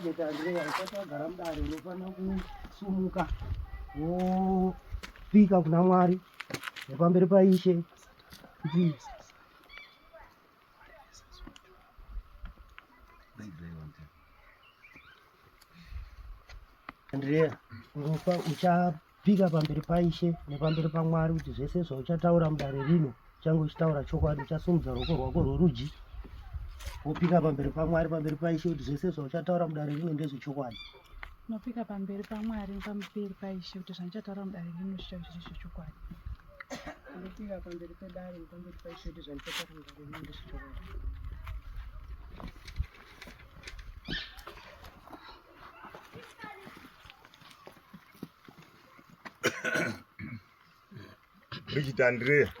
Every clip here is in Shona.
Bridget Andrea, usati wagara mudare unofanira kusumuka wopika kuna Mwari nepamberi paIshe kuti Andrea, unofa uchapika pamberi paIshe nepamberi paMwari kuti zvese zvauchataura mudare rino uchange uchitaura chokwadi, uchasumudza ruoko rwako rworudyi wopika pamberi paMwari pamberi paIshe kuti zvese zvauchataura mudare rino ndezvechokwadi. Unopika pamberi paMwari nepamberi paIshe kuti zvandichataura mudare rino zvichave zviri zvechokwadi. Unopika pamberi pedare nepamberi paIshe kuti zvandichataura mudare rino ndezvechokwadi. Bridget Andrea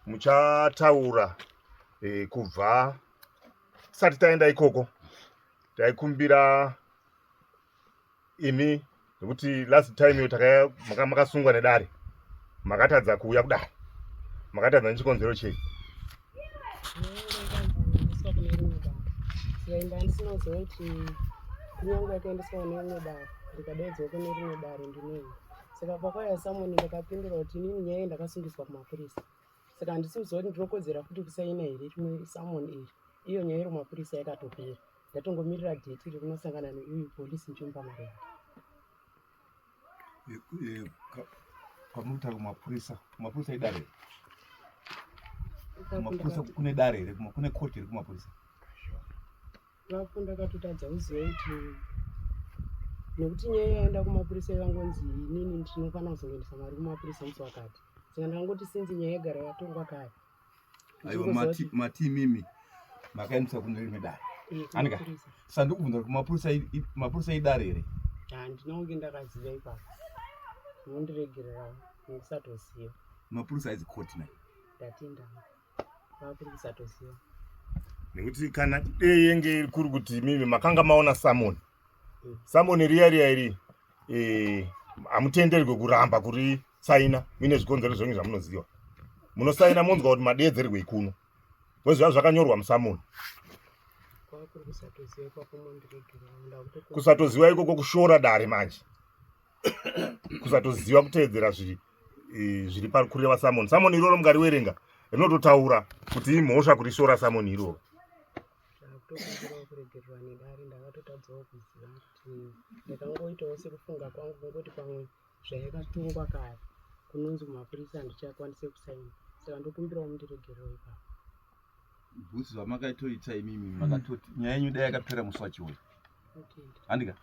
muchataura eh, kubva tisati taenda ikoko taikumbira imi nekuti last time iyo takaya makasungwa nedare makatadza kuuya kudare makatadza nechikonzero chei Zvaimba ndisina kuziva kuti kunyange yakaendeswa kune rimwe dare ndikadaidzwa kune rimwe dare ndinoenda saka pakauya samoni ndakapindura kuti inini nyaya iyi ndakasungiswa kumapurisa saka handisi kuziva kuti ndinokodzera futi kusaina here rimwe samoni iri iyo nyaya iri kumapurisa yakatopera ndatongomirira dheti rekunosangana neuyu polisi ndichimupa mari yake Kwamuri kutaura kumapurisa, kumapurisa idare here? Kumapurisa kune dare here? Kune court here kumapurisa? Vapo ndakatotadza kuziva kuti nekuti nyaya yaenda kumapurisa yakangonzi inini ndinofanira kuzongoendesa mari kumapurisa musi wakati saka ndakangoti sinzi nyaya yagara yatongwa kare Aiwa mati mati imimi makaendesa kune rimwe dare. Eh, Anika. kumapurisa. Saka ndikubvunza kuti kumapurisa mapurisa idare here? Handina kunge ndakaziva ipapo munondiregererawo nekusatoziva Mapurisa aizi court naye. ndatenda vakuri kusatoziva nekuti kana dei yenge kuri kuti imimi makanga maona samoni samoni riya riya iri eh, hamutenderwe kuramba kuri saina muine zvikonzero zvenyu zvamunoziva munosaina monzwa kuti madeedzerwei kuno wezviva zvakanyorwa musamoni kusatoziva ikoko kushora dare manje kusatoziva kuteedzera zviri eh, zviri pakureva samoni samoni iroro mukariwerenga rinototaura kuti imhosva kurishora samoni iroro Ndakutokumbirawo kuregererwa nedare ndakatotadzawo kuziva kuti ndakangoitawo sekufunga kwangu kungoti pamwe zvayakatongwa kare kunonzi kumapurisa handichakwanise kusaina saka ndokumbirawo mundiregerewo ipapo. Bhusi zvamakaitoita imimi makatoti nyaya yenyu dai yakapera musi wachiuya. Handika?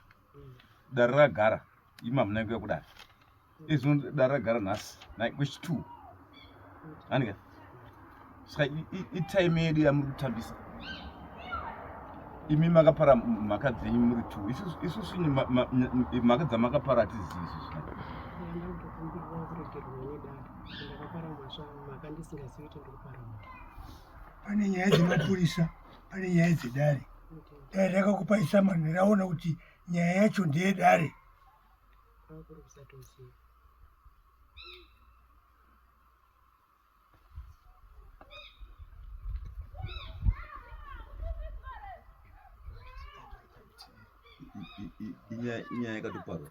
Dare ragara imi hamuna kuuya kudare. Izvo dare ragara nhasi kwechi 2. Handika? Saka itime yedu yamuri kutambisa. Imi makapara mhaka dzenyu muri two. Isusu mhaka dzamakapara hatizivi isusu. Pane nyaya dzemapurisa, pane nyaya dzedare. Dare rakakupai samani raona kuti nyaya yacho ndeyedare. Inyaya yakatoparwa.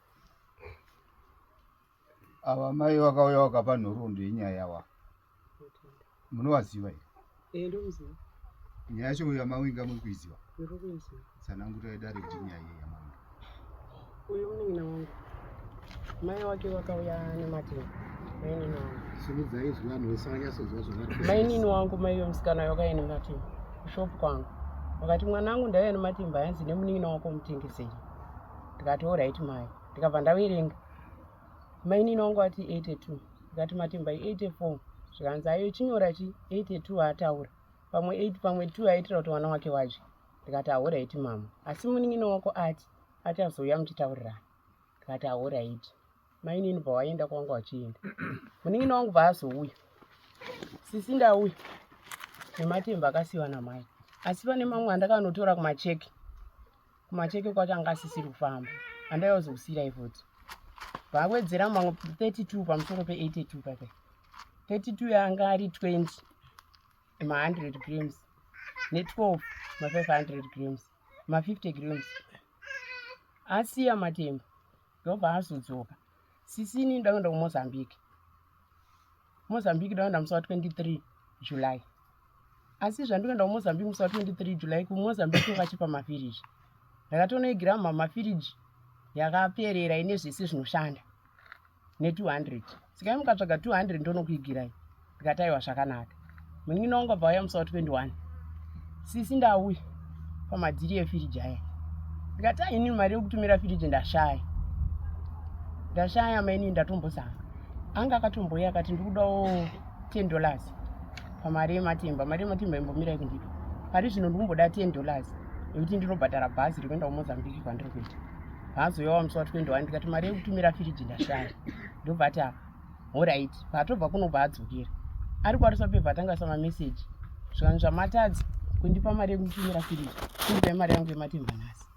Ava mai vakauya vakapa nhoroondo yenyaya yava. Munovaziva here? Eh, ndomuziva. Nyaya yacho yamawinga muri kuiziva? Ndiri kuiziva. Tsanangurai dare kuti nyaya iyi yamawinga. Uyu munin'ina wangu. Mai wake vakauya nematemba. Mainini wangu. Simudzai izwi vanhu vese vanyatsonzwa zvavari kuita. Mainini wangu mai vemusikana vakauya nematemba kushop kwangu. Vakati mwanangu ndauya nematemba hanzi nemunin'ina wako mutengeseri. Ndikati alright mai. Ndikabva ndaverenga. Mainini wangu ati 82 ndikati matemba 84 zvikanzi ayo chinyora chi 82 ataura pamwe 8 pamwe 2 aitira kuti mwana wake wadye ndikati ahoraiti mama asi munin'ina wako ati achazouya muchitaurirana ndikati ahoraiti mainini bva waenda kwanga wachienda munin'ina wangu bva azouya sisi ndauya nematemba akasiyiwa namai asi pane mamwe andakanotora kumacheki kumacheke kwacho anga asisiri kufamba andaiwazokusiirai futi vawedzera mamwe 32 pamusoro pe82 pape 32 yanga ari 20 ma100 grams ne12 ma500 grams ma50 grams Asiya matemba ndobva azodzoka. Sisi ini ndakuenda kuMozambique. Mozambique ndakuenda musi wa 23 July. Asi zvandikuenda kuMozambique musi wa 23 July kuMozambique vakachipa mafiriji. Ndakatonoigira mafiriji yakaperera ine zvese zvinoshanda. Ne200 sikai mukatsvaga 200 ndonokuigirai ndikati aiwa zvakanaka munin'ina wangu abva auya musi wa 21 sisi ndauya pamadhiri efiriji aya ndikati aini mari yekutumira firiji ndashaya ndashaya maini ndatombozama anga akatombouya akati ndikudawo 10 dollars pamari yematemba mari yematemba imbomirai kundipa pari zvino ndikumboda 10 dollars yekuti ndinobhadhara bhazi rekuenda kumozambique kwandiri kuita paazouya musi wa 21 ndikati mari yekutumira firiji ndashaya ndobva ati apa horait paatobva kunobva adzokera ari kwarisa pebva atanga sa mameseji zvikanzi zvamatadza kundipa mari yekutumira firiji kundipai mari yangu yematemba nhasi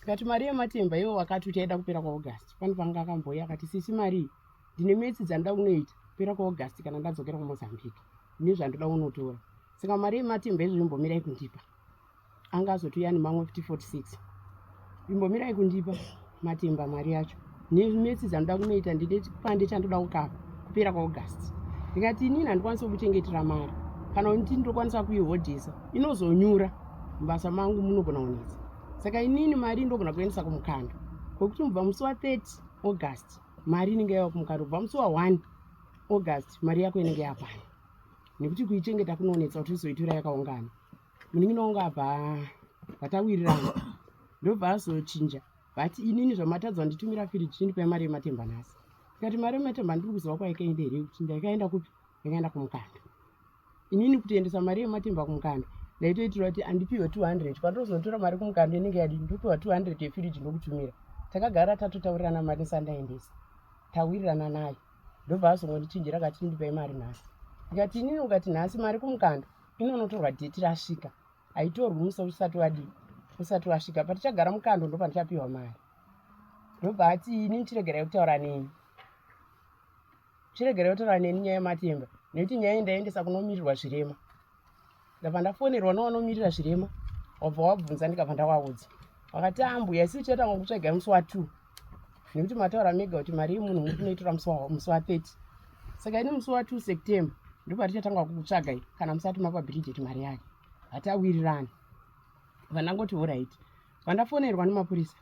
ndikati mari yematemba iwo wakati uchaida kupera kwaaugust pano panga akambouya akati sisi mari iyi ndine metsi dzandida kunoita kupera kwaaugust kana ndadzokera kumozambique ndine zvandoda kunotora saka mari yematemba izvo imbomirai kundipa anga azotouya nemamwe futi 46 imbomirai kundipa matemba mari yacho nemetsi dzandoda kunoita ndine chipande chandoda kukapa kupera kwaaugust ndikati inini handikwanisi kuchengetera mari kana kuti ndokwanisa kuihodhesa inozonyura mubasa mangu munogona kunetsa saka inini mari ndogona kuendesa kumukando kwekuti mubva musi wa 30 august mari inenge yava kumukando kubva musi wa 1 august mari yako inenge yapana nekuti kuichengeta kunonetsa kuti uzoitora yakaungana munin'ina wangu abva vatawirirana ndobva azochinja vati inini zvamatadza wanditumira firiji chindipai mari yematemba nhasi ndikati mari yematemba ndiri kuziva kwaikaenda here kuti ndaikaenda kupi ndakaenda kumukando inini kutoendesa mari yematemba kumukando ndaitoitira kuti andipiwe 200 pandozonotora mari kumukando inenge yadii ndopiwa 200 yefiriji ndokutumira takagara tatotaurirana mari ndisandaendesa tawirirana naye ndobva azongondichinjira akati ndipai mari nhasi ndikati inini ukati nhasi mari kumukando inonotorwa dheti rasvika haitorwi musi usati wadii usati wasvika patichagara mukando ndopandichapiwa mari ndobva ati ini chiregerai kutaura neni chiregerai kutaura neni nyaya yematemba nekuti nyaya iyi ndaendesa kunomirirwa zvirema ndabva ndafonerwa newanomirira zvirema wabva wabvunza ndikabva ndawaudza vakati ambuya ah, isi tichatanga kutsvagai musi wa two nekuti mataura mega kuti mari yemunhu muri kunoitora musi wa 30 saka ini musi wa 2 september ndopatichatanga kukutsvagai kana musati mapa bridget mari yake hatawirirani vandangoti horaiti vandafonerwa nemapurisa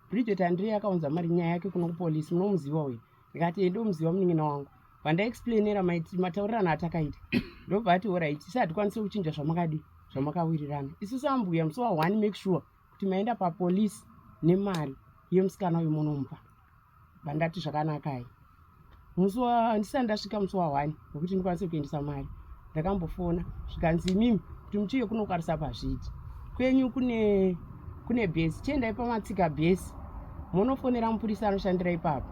bridget andrey akaunza mari nyaya yake kuno kupolisi munomuziva uyu ndikati ndomuziva munin'ina wangu vandaexplainera mataurirano atakaita ndobva ati horaiti isi hatikwanisi kuchinja zvamakadii zvamakawirirana isusu ambuya musi wa one make sure kuti maenda papolice nemari yemusikana uyu munomupa vandati zvakanakai musi wa ndisati ndasvika musi wa one wekuti ndikwanise kuendesa mari ndakambofona zvikanzi imimi kuti muchiuye kunokwarisa pazviti kwenyu kune kune bhesi chiendai pamatsika bhesi munofonera mupurisa anoshandira ipapo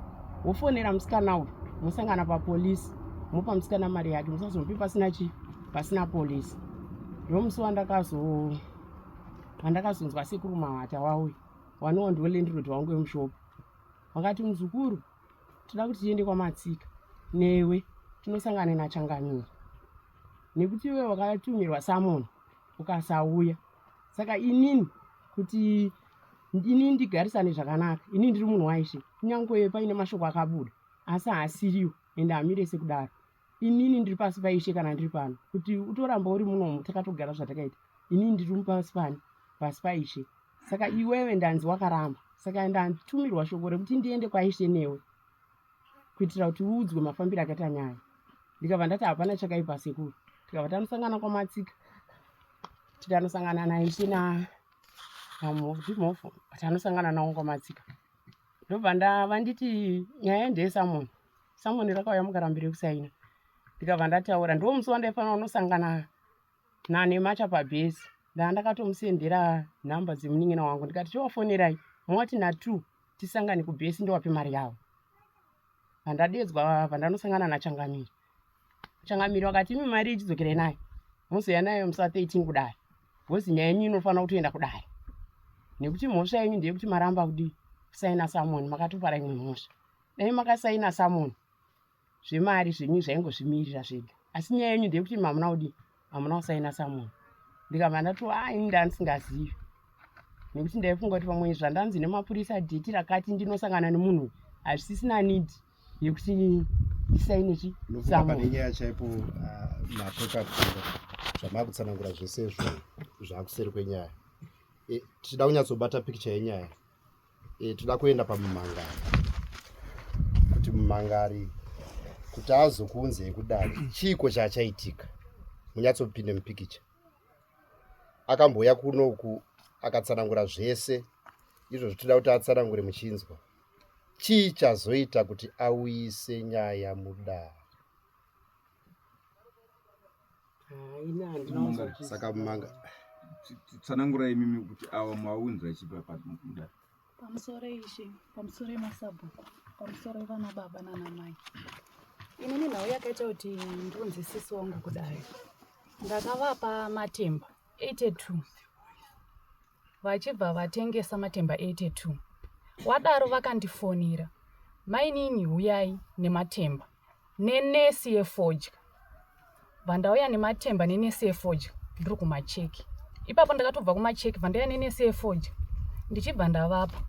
wofonera musikana uyu mosangana papolisi mopa musikana mari yake musazomupi pasina chi pasina polisi ndomusi wandakazo Pandakazonzwa sekuru Mahata wauya, wanowa ndiwo landlord wangu wemushopu, wakati muzukuru, toda kuti tiende kwaMatsika newe tinosangana naChangamire nekuti iwe wakatumirwa samoni ukasauya. Saka inini kuti inini ndigarisane zvakanaka, inini ndiri munhu waIshe, kunyange paine mashoko akabuda asi haasiriwo ende hamire sekudaro. Inini ndiri pasi paIshe kana ndiri pano, kuti utoramba uri munomu takatogara zvatakaita. Inini ndiri pasi pani pasi paIshe. Saka iwewe ndanzi wakaramba, saka ndatumirwa shoko rekuti ndiende kwaIshe newe kuitira kuti uudzwe mafambiro akaita nyaya. Ndikabva ndati hapana chakaipa sekuru. Tikabva tanosangana kwaMatsika, tikanosangana naIshe na namhofu, tanosangana nawo kwaMatsika. Ndobva ndavanditi nyaya ndeyesamoni samoni rakauya mukarambire kusaina ndikabva ndataura ndiwo musi wandaifanira unosangana naNemacha pabhesi ndaa ndakatomusendera nhamba dzemunin'ina wangu ndikati chiwafonerai mowati na2 tisangane kubhesi ndowape mari yavo vandadedzwa vandanosangana nachangamire changamire wakati imi mari ichidzokerai nayo mozouya nayo musi wa 13 kudai bhozi nyaya yenyu inofanira kutoenda kudai nekuti mhosva yenyu ndeyekuti maramba kudii kusaina samoni makatopara imwe mhosva dai makasaina samoni zvemari zvenyu zvaingozvimirira zvega asi nyaya yenyu ndeyekuti mamuna kudii hamuna kusaina samoni ndikabva ndati a ah, ini ndandisingazivi Nekuti ndaifunga kuti pamwe zvandanzi nemapurisa dheti rakati ndinosangana nemunhu uyu hazvisisina need yekuti ndisaine chi Unofunga pane nyaya chaipo ah, mapepa zvamakutsanangura zvese izvo zvakuseri kwenyaya e, tichida kunyatsobata pikicha yenyaya e, toda kuenda pamumhangari kuti mumhangari kuti azokuunzei kudare chiiko chachaitika munyatsopinde mupikicha akambouya kunoku akatsanangura zvese izvozvo toda kuti atsanangure muchinzwa chii chazoita kuti auyise nyaya mudare saka manga tsanangura imimi kuti awa maunzira chipa mudare pamusoro ishe pamusoro emasabhuku pamusoro evana baba nana mai inini nhau yakaita kuti ndiunze sisi wangu kudai ndakavapa matemba 82 vachibva vatengesa matemba 82 wadaro vakandifonera mainini huyai nematemba nenesi yefodya bva ndauya nematemba nenesi yefodya ndiri kumacheki ipapo ndakatobva kumacheki bva ndauya nenesi yefodya ndichibva ndavapa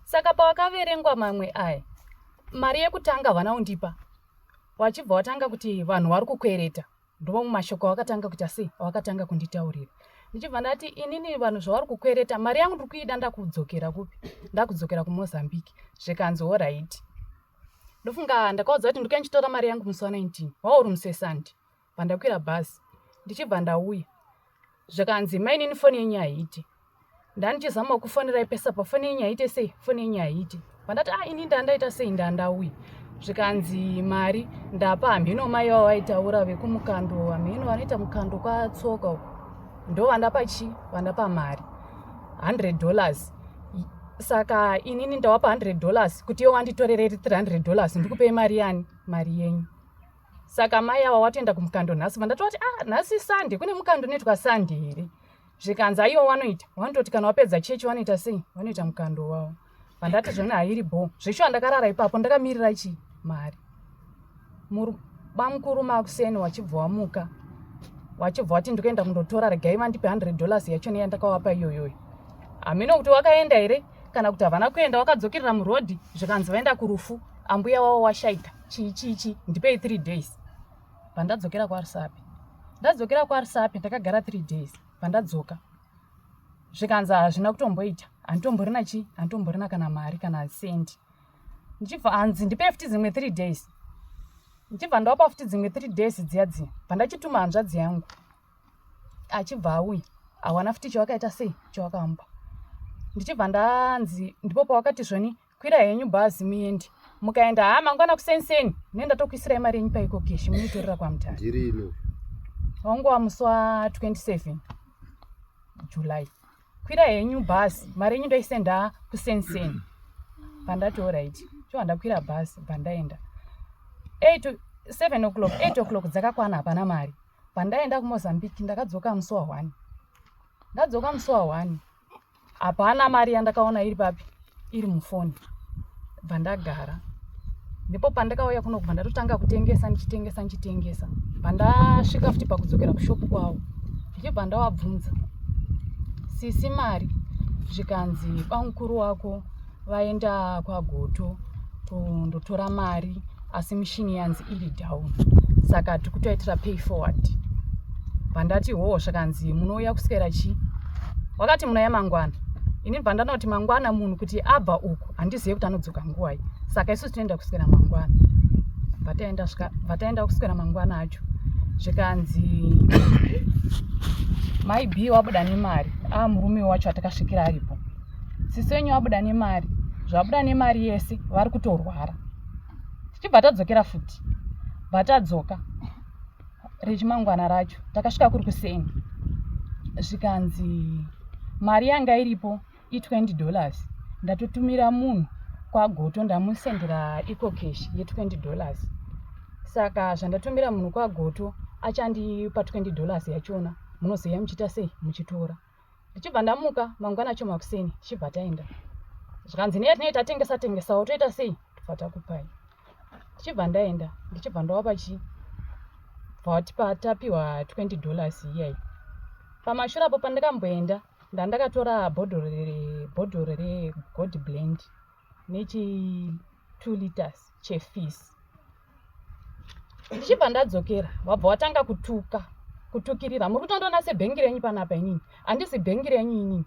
saka pawakaverengwa mamwe aya mari yekutanga havana kundipa wachibva watanga kuti vanhu vari kukwereta ndovamwe mashoko awakatanga kuita sei awakatanga kunditaurira ndichibva ndati inini vanhu zvavari kukwereta mari yangu ndiri kuida ndakudzokera kupi ndakudzokera kumozambique zvikanzi horaiti ndofunga ndakaudza kuti ndikuya ndichitora mari yangu musi wa19 wauri musi wesande pandakwira bhazi ndichibva ndauya zvikanzi mainini foni yenyu haiite ndandichizama kufonerai pesa pafoni yenyu haiite sei foni yenyu haiite pandati a ah, ini ndandaita sei ndandauya zvikanzi mari ndapa hamhino mai vavo vaitaura vekumukando hamhino vanoita mukando kwatsoka uko ndo vandapa chi vandapa mari 100 dollars saka inini ndawapa 100 dollars kuti iwo wanditorereri 300 dollars ndikupei mari yani mari yenyu saka mai ava watoenda kumukando nhasi vandatoti ah nhasi sunday kune mukando unoitwa sunday here zvikanzi aiwa wanoita wanototi kana wapedza chechi wanoita sei wanoita mukando wavo vandati zvona hairi bho zveshuwa ndakarara ipapo ndakamirira chi mari bamukuru makuseni wachibva wamuka wachibva wati ndikuenda kundotora regai vandipe 100 dollars yacho neyandakawapa iyoyoyo hameno kuti wakaenda here kana kuti havana kuenda wakadzokerera murodhi zvikanzi vaenda kurufu ambuya wavo washaika chii chii chii ndipei 3 days pandadzokera kwarusape ndadzokera kwarusape ndakagara 3 days pandadzoka zvikanzi hazvina kutomboita handitomborina chii handitomborina kana mari kana sendi ndichibva hanzi ndipei futi dzimwe 3 days ndichibva ndawapa futi dzimwe 3 days dziya dziya pandachituma hanzvadzi yangu achibva auya hawana futi chawakaita sei chawakamupa ndichibva ndanzi ndipo pawakati zvoni kwira henyu bhazi muende mukaenda haa mangwana kuseni ne ndatokuisirai mari yenyu paiko keshi munoitorera kwamutare ndirino wangu wamusi wa 27 July kwira henyu bhazi mari yenyu ndoisenda kuseni pandati orit chobva ndakwira bhazi bva ndaenda 8 7 o'clock 8 o'clock dzakakwana hapana mari pandaenda kumozambique ndakadzoka musi wa 1 ndadzoka musi wa 1 hapana mari yandakaona iri papi iri mufoni bva ndagara ndipo pandakauya kuno kubva ndatotanga kutengesa ndichitengesa ndichitengesa pandasvika futi pakudzokera kushopu kwavo ndichibva ndavabvunza sisi mari zvikanzi bamukuru wako vaenda kwagoto kundotora mari asi mishini yanzi iri down saka tiri kutoitira pay forward pandati hoo zvakanzi munouya kuswera chii wakati munouya mangwana ini bva ndanoti mangwana munhu kuti abva uku handizive kuti anodzoka nguwai saka isusu tinoenda kuswera mangwana bvataenda kuswera mangwana acho zvikanzi mai b wabuda nemari a ah, murume wacho atakasvikira aripo sisi wenyu wabuda nemari zvabuda nemari yese vari kutorwara tichibva tadzokera futi bva tadzoka rechimangwana racho takasvika kuri kuseni zvikanzi mari yanga iripo i20 dollars ndatotumira munhu kwagoto ndamusendera ecocash ye20 dollars saka zvandatumira munhu kwagoto achandipa 20 dollars yachona munoziva muchiita sei muchitora ndichibva ndamuka mangwana acho makuseni tichibva taenda zvikanzi neya tinenge tatengesa tengesawo toita sei tobva takupai ndichibva ndaenda ndichibva ndawapa chii bva watipa tapiwa 20 dollars iyai pamashure apo pandakamboenda Ndandakatora bhodhoro reGod Blend nechi 2 liters chefees. Ndichibva ndadzokera vabva watanga kutuka kutukirira muri kutondiona sebhengi renyu panapa inini handisi bhengi renyu inini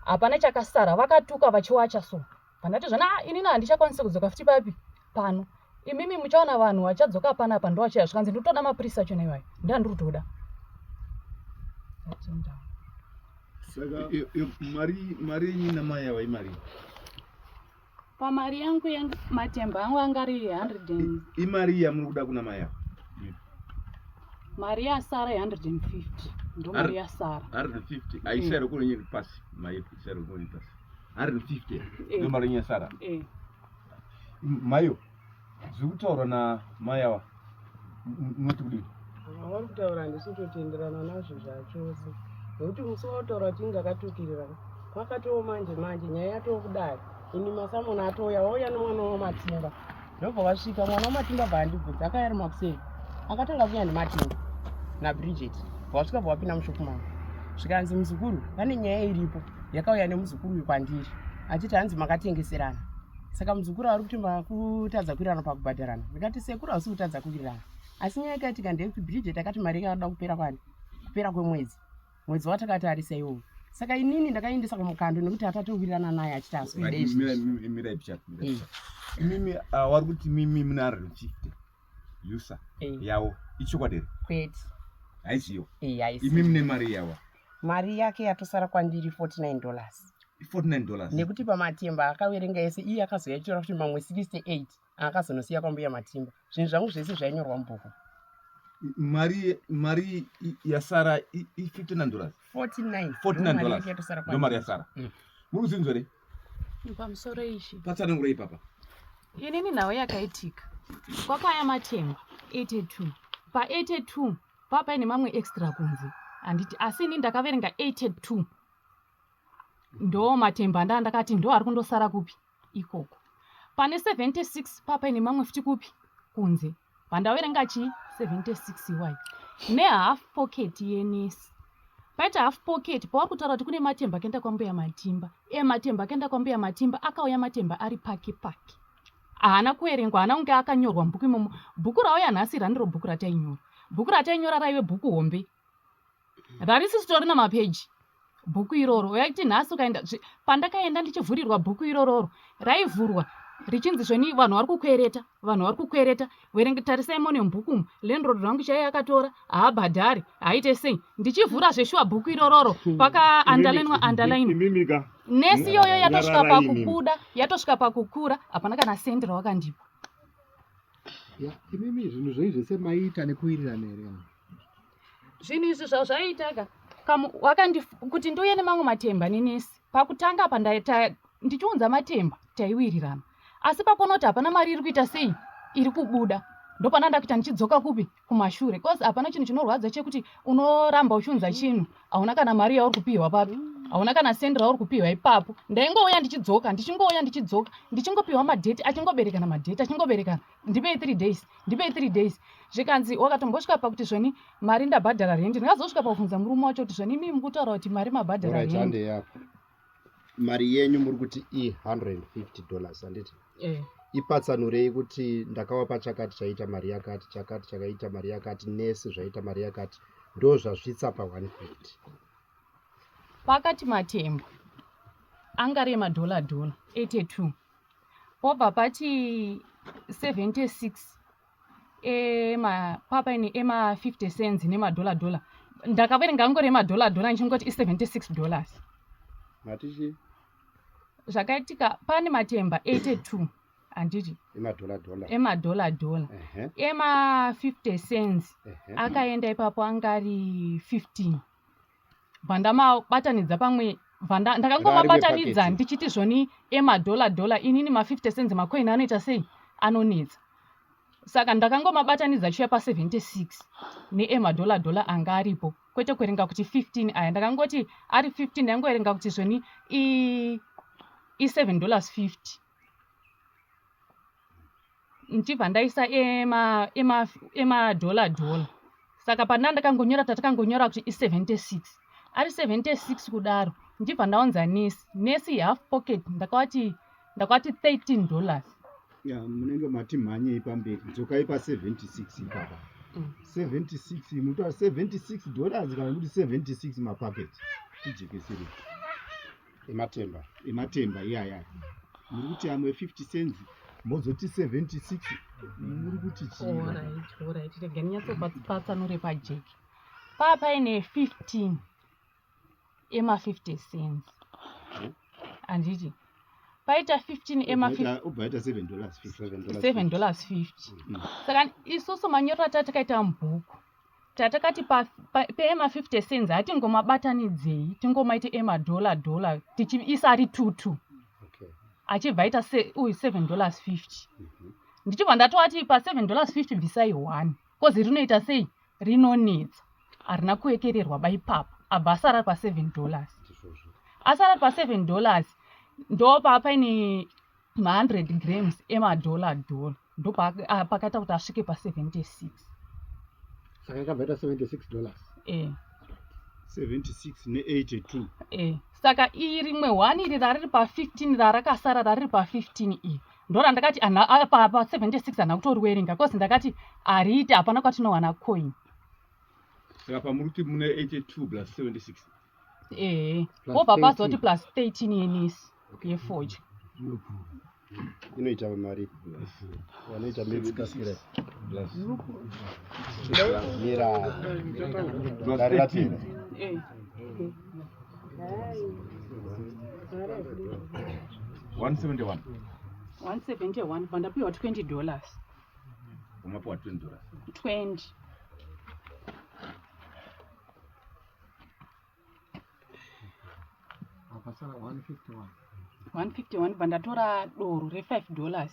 hapana chakasara vakatuka vachiwacha so Pandati zvana ah, inini handichakwanisi kudzoka futi papi pano. Imimi muchaona vanhu vachadzoka panapa ndovachiya zvikanzi ndikutoda mapurisa achona iwayo ndiandiri kutoda. Atenda. Saka mari mari yenyu namai ava imari Pamari yangu yangu matemba angu anga ari 100 and imari yamuri kuda kuna mai ava mari yasara 150 ndo mari yasara 150 aishairo kunenye pasi mai ishairo kunenye pasi 150 eh. ndo mari yenyu yasara eh. Mayo zviri kutaurwa namai ava unoti kudini? Vari kutaura handisi kutotenderana nazvo zvachose nekuti musi wautaura kuti inge akatukirira kwakatoo manje manje nyaya yatoo kudai ini masamona atouya wauya nemwana wamatimba ndobva wasvika mwana wamatimba bva andibvunza akauya ari makuseni akatanga kuuya nematimba nabridget bva wasvika bva wapinda mushopu mangu zvikanzi muzukuru pane nyaya iripo yakauya nemuzukuru uyu kwandiri achiti hanzi makatengeserana saka muzukuru ari kuti makutadza kuwirirana pakubhadharana ndikati sekuru hausi kutadza kuwirirana asi nyaya yakaitika ndeyekuti bridget akati mari yakada kupera kwani kupera kwemwedzi mwedzi watakatarisa iwowo saka inini ndakaendesa kumukando nekuti atatowirirana naye achiti asikuideizvimimi ah, wari kuti mimi muna 150 usa eh. yawo ichokwadi here kwete haiziyo eh, imi mune mari yawa mari yake yatosara kwandiri 49 dollars 49 dollars nekuti pamatemba akaverenga ese iye akazoyatora kuti mamwe 68 akazonosiya kwambuya matimba zvinhu zvangu zvese zvainyorwa mubhuku mari mari yasara i59 dollars 49 49 dollars ndo mari yasara mm. muri kuzinzwa here pamusoro ishi patsanangura ipapa inini nhau yakaitika kwakaya matemba 82 pa 82 papaine mamwe extra kunze handiti asi ini ndakaverenga 82 ndo matemba ndaa ndakati ndo ari kundosara kupi ikoko pane 76 papaine mamwe futi kupi kunze pandaverenga chii 76 iwayo nehalf pocket yenesi paita half pocket pauri kutaura kuti kune matemba akaenda kwambuya matimba e matemba akaenda kwambuya matimba akauya matemba ari pake pake haana kuverengwa haana kunge akanyorwa mubhuku imomo bhuku rauya nhasi randiro bhuku ratainyora bhuku ratainyora raive bhuku hombe rarisitorina mapeji bhuku iroro yaiti nhasi ukaenda pandakaenda ndichivhurirwa bhuku irororo raivhurwa richinzi zvoni vanhu vari kukwereta vanhu vari kukwereta verenge tarisai mone mubhuku umu landlord rangu chaiye akatora haabhadhari haaite sei ndichivhura zveshuwa bhuku irororo paka underlinwa underline nesi iyoyo yatosvika pakubuda yatosvika pakukura hapana kana sendi rawakandipa imimi zvinhu zvenyu zvese maiita nekuwirirana here zvinhu izvi zvazvaiitaka wakandi kuti ndiuye nemamwe matemba nenesi pakutanga apa ndichiunza matemba taiwirirana asi pakuona kuti hapana mari iri kuita sei iri kubuda ndopana ndakuita ndichidzoka kupi kumashure bcause hapana chinhu chinorwadza chekuti unoramba uchiunza chinhu hauna kana mari yauri kupiwa papi hauna kana sendi rauri kupiwa ipapo ndaingouya ndichidzoka ndichingouya ndichidzoka ndichingopiwa madheti achingoberekana madheti achingoberekana ndipei 3 days ndipei 3 days zvikanzi wakatombosvika pakuti zvoni mari ndabhadhara rendi ndingazosvika pakubvunza murume wacho kuti zvoni imii mukutaura kuti mari mabhadhara rendi mari yenyu muri kuti i150 dollars handiti eh. ipatsanurei kuti ndakawapa chakati chaita mari yakati chakati chakaita mari yakati nesi zvaita mari yakati ndo zvasvitsa pa 150 pakati matembo angari emadhola dhola 82 pobva pati 76 ema papaine ema 50 cents nemadhola dhola ndakaverenga angori emadhola dhola ndichingoti i76 dollars matichi zvakaitika pane matemba 82 handiti emadhola dhola emadhola dhola ema 50 cents akaenda ipapo anga ari 15 bva ndamabatanidza pamwe bva ndakangomabatanidza ndichiti zvoni emadhola dhola inini ma50 cents macoin anoita sei anonetsa saka ndakangomabatanidza chiuya pa76 neemadhola dhola anga aripo kwete kuverenga kuti 15 aya ndakangoti ari 15 ndaingoverenga kuti zvoni i7 dollars 50 ndichibva ndaisa emadhola ema, ema dhola saka pandanga ndakangonyora tatakangonyora kuti i76 ari 76 kudaro Ndichibva ndaunza nesi, nesi half pocket ndakavati ndakavati 13 dollars. Ya, munenge mati mhanyei pamberi dzokai pa 76 ipapa. 76 munotaura 76 dollars kana kuti 76 mapacket tijekesere ematemba ematemba iyaya muri kuti amwe 50 cents mozoti 76 muri kuti chii Alright, alright. Rega ndinyatsopatsanure pajeki. Paa paine 15 ema 50 cents. Handiti? Paita 15 ema 50 obva aita 7 dollars 50 7 dollars 50. Saka isusu manyorero atakaita mubhuku tatakati peema 50 cents hatingomabatanidzei tingomaiti emadollar dollar tichiisa ari 22 Okay. achibva aita uyu 7 dollars 50 ndichibva ndatovati pa 7 dollars 50 bvisai 1 kozi rinoita sei rinonetsa harina kuekererwa ba ipapo abva asara pa 7 dollars asara pa 7 dollars ndopaa paine ma100 grams emadollar dollar ndopakaita kuti asvike pa 76 saka yakabva ita 76 dollars eh. 76 ne82 Eh, saka iri rimwe one iri rariri pa15 rarakasara rariri pa15 iri ndorandakati pa76 handina kutoriwerenga bcause ndakati hariiti hapana kwatinowana coin Saka pamuri kuti mune 82 plus 76. ehe Plus wobva pazoti 13. plus 13 yenisi yefodya inoita mari vanoita maths kasira Plus mira plus dare 13. rapera Eh. 171. 171 bva ndapiwa 20 dollars Umapiwa 20 dollars. 20 apasara 151 151 bva ndatora doro re5 dollars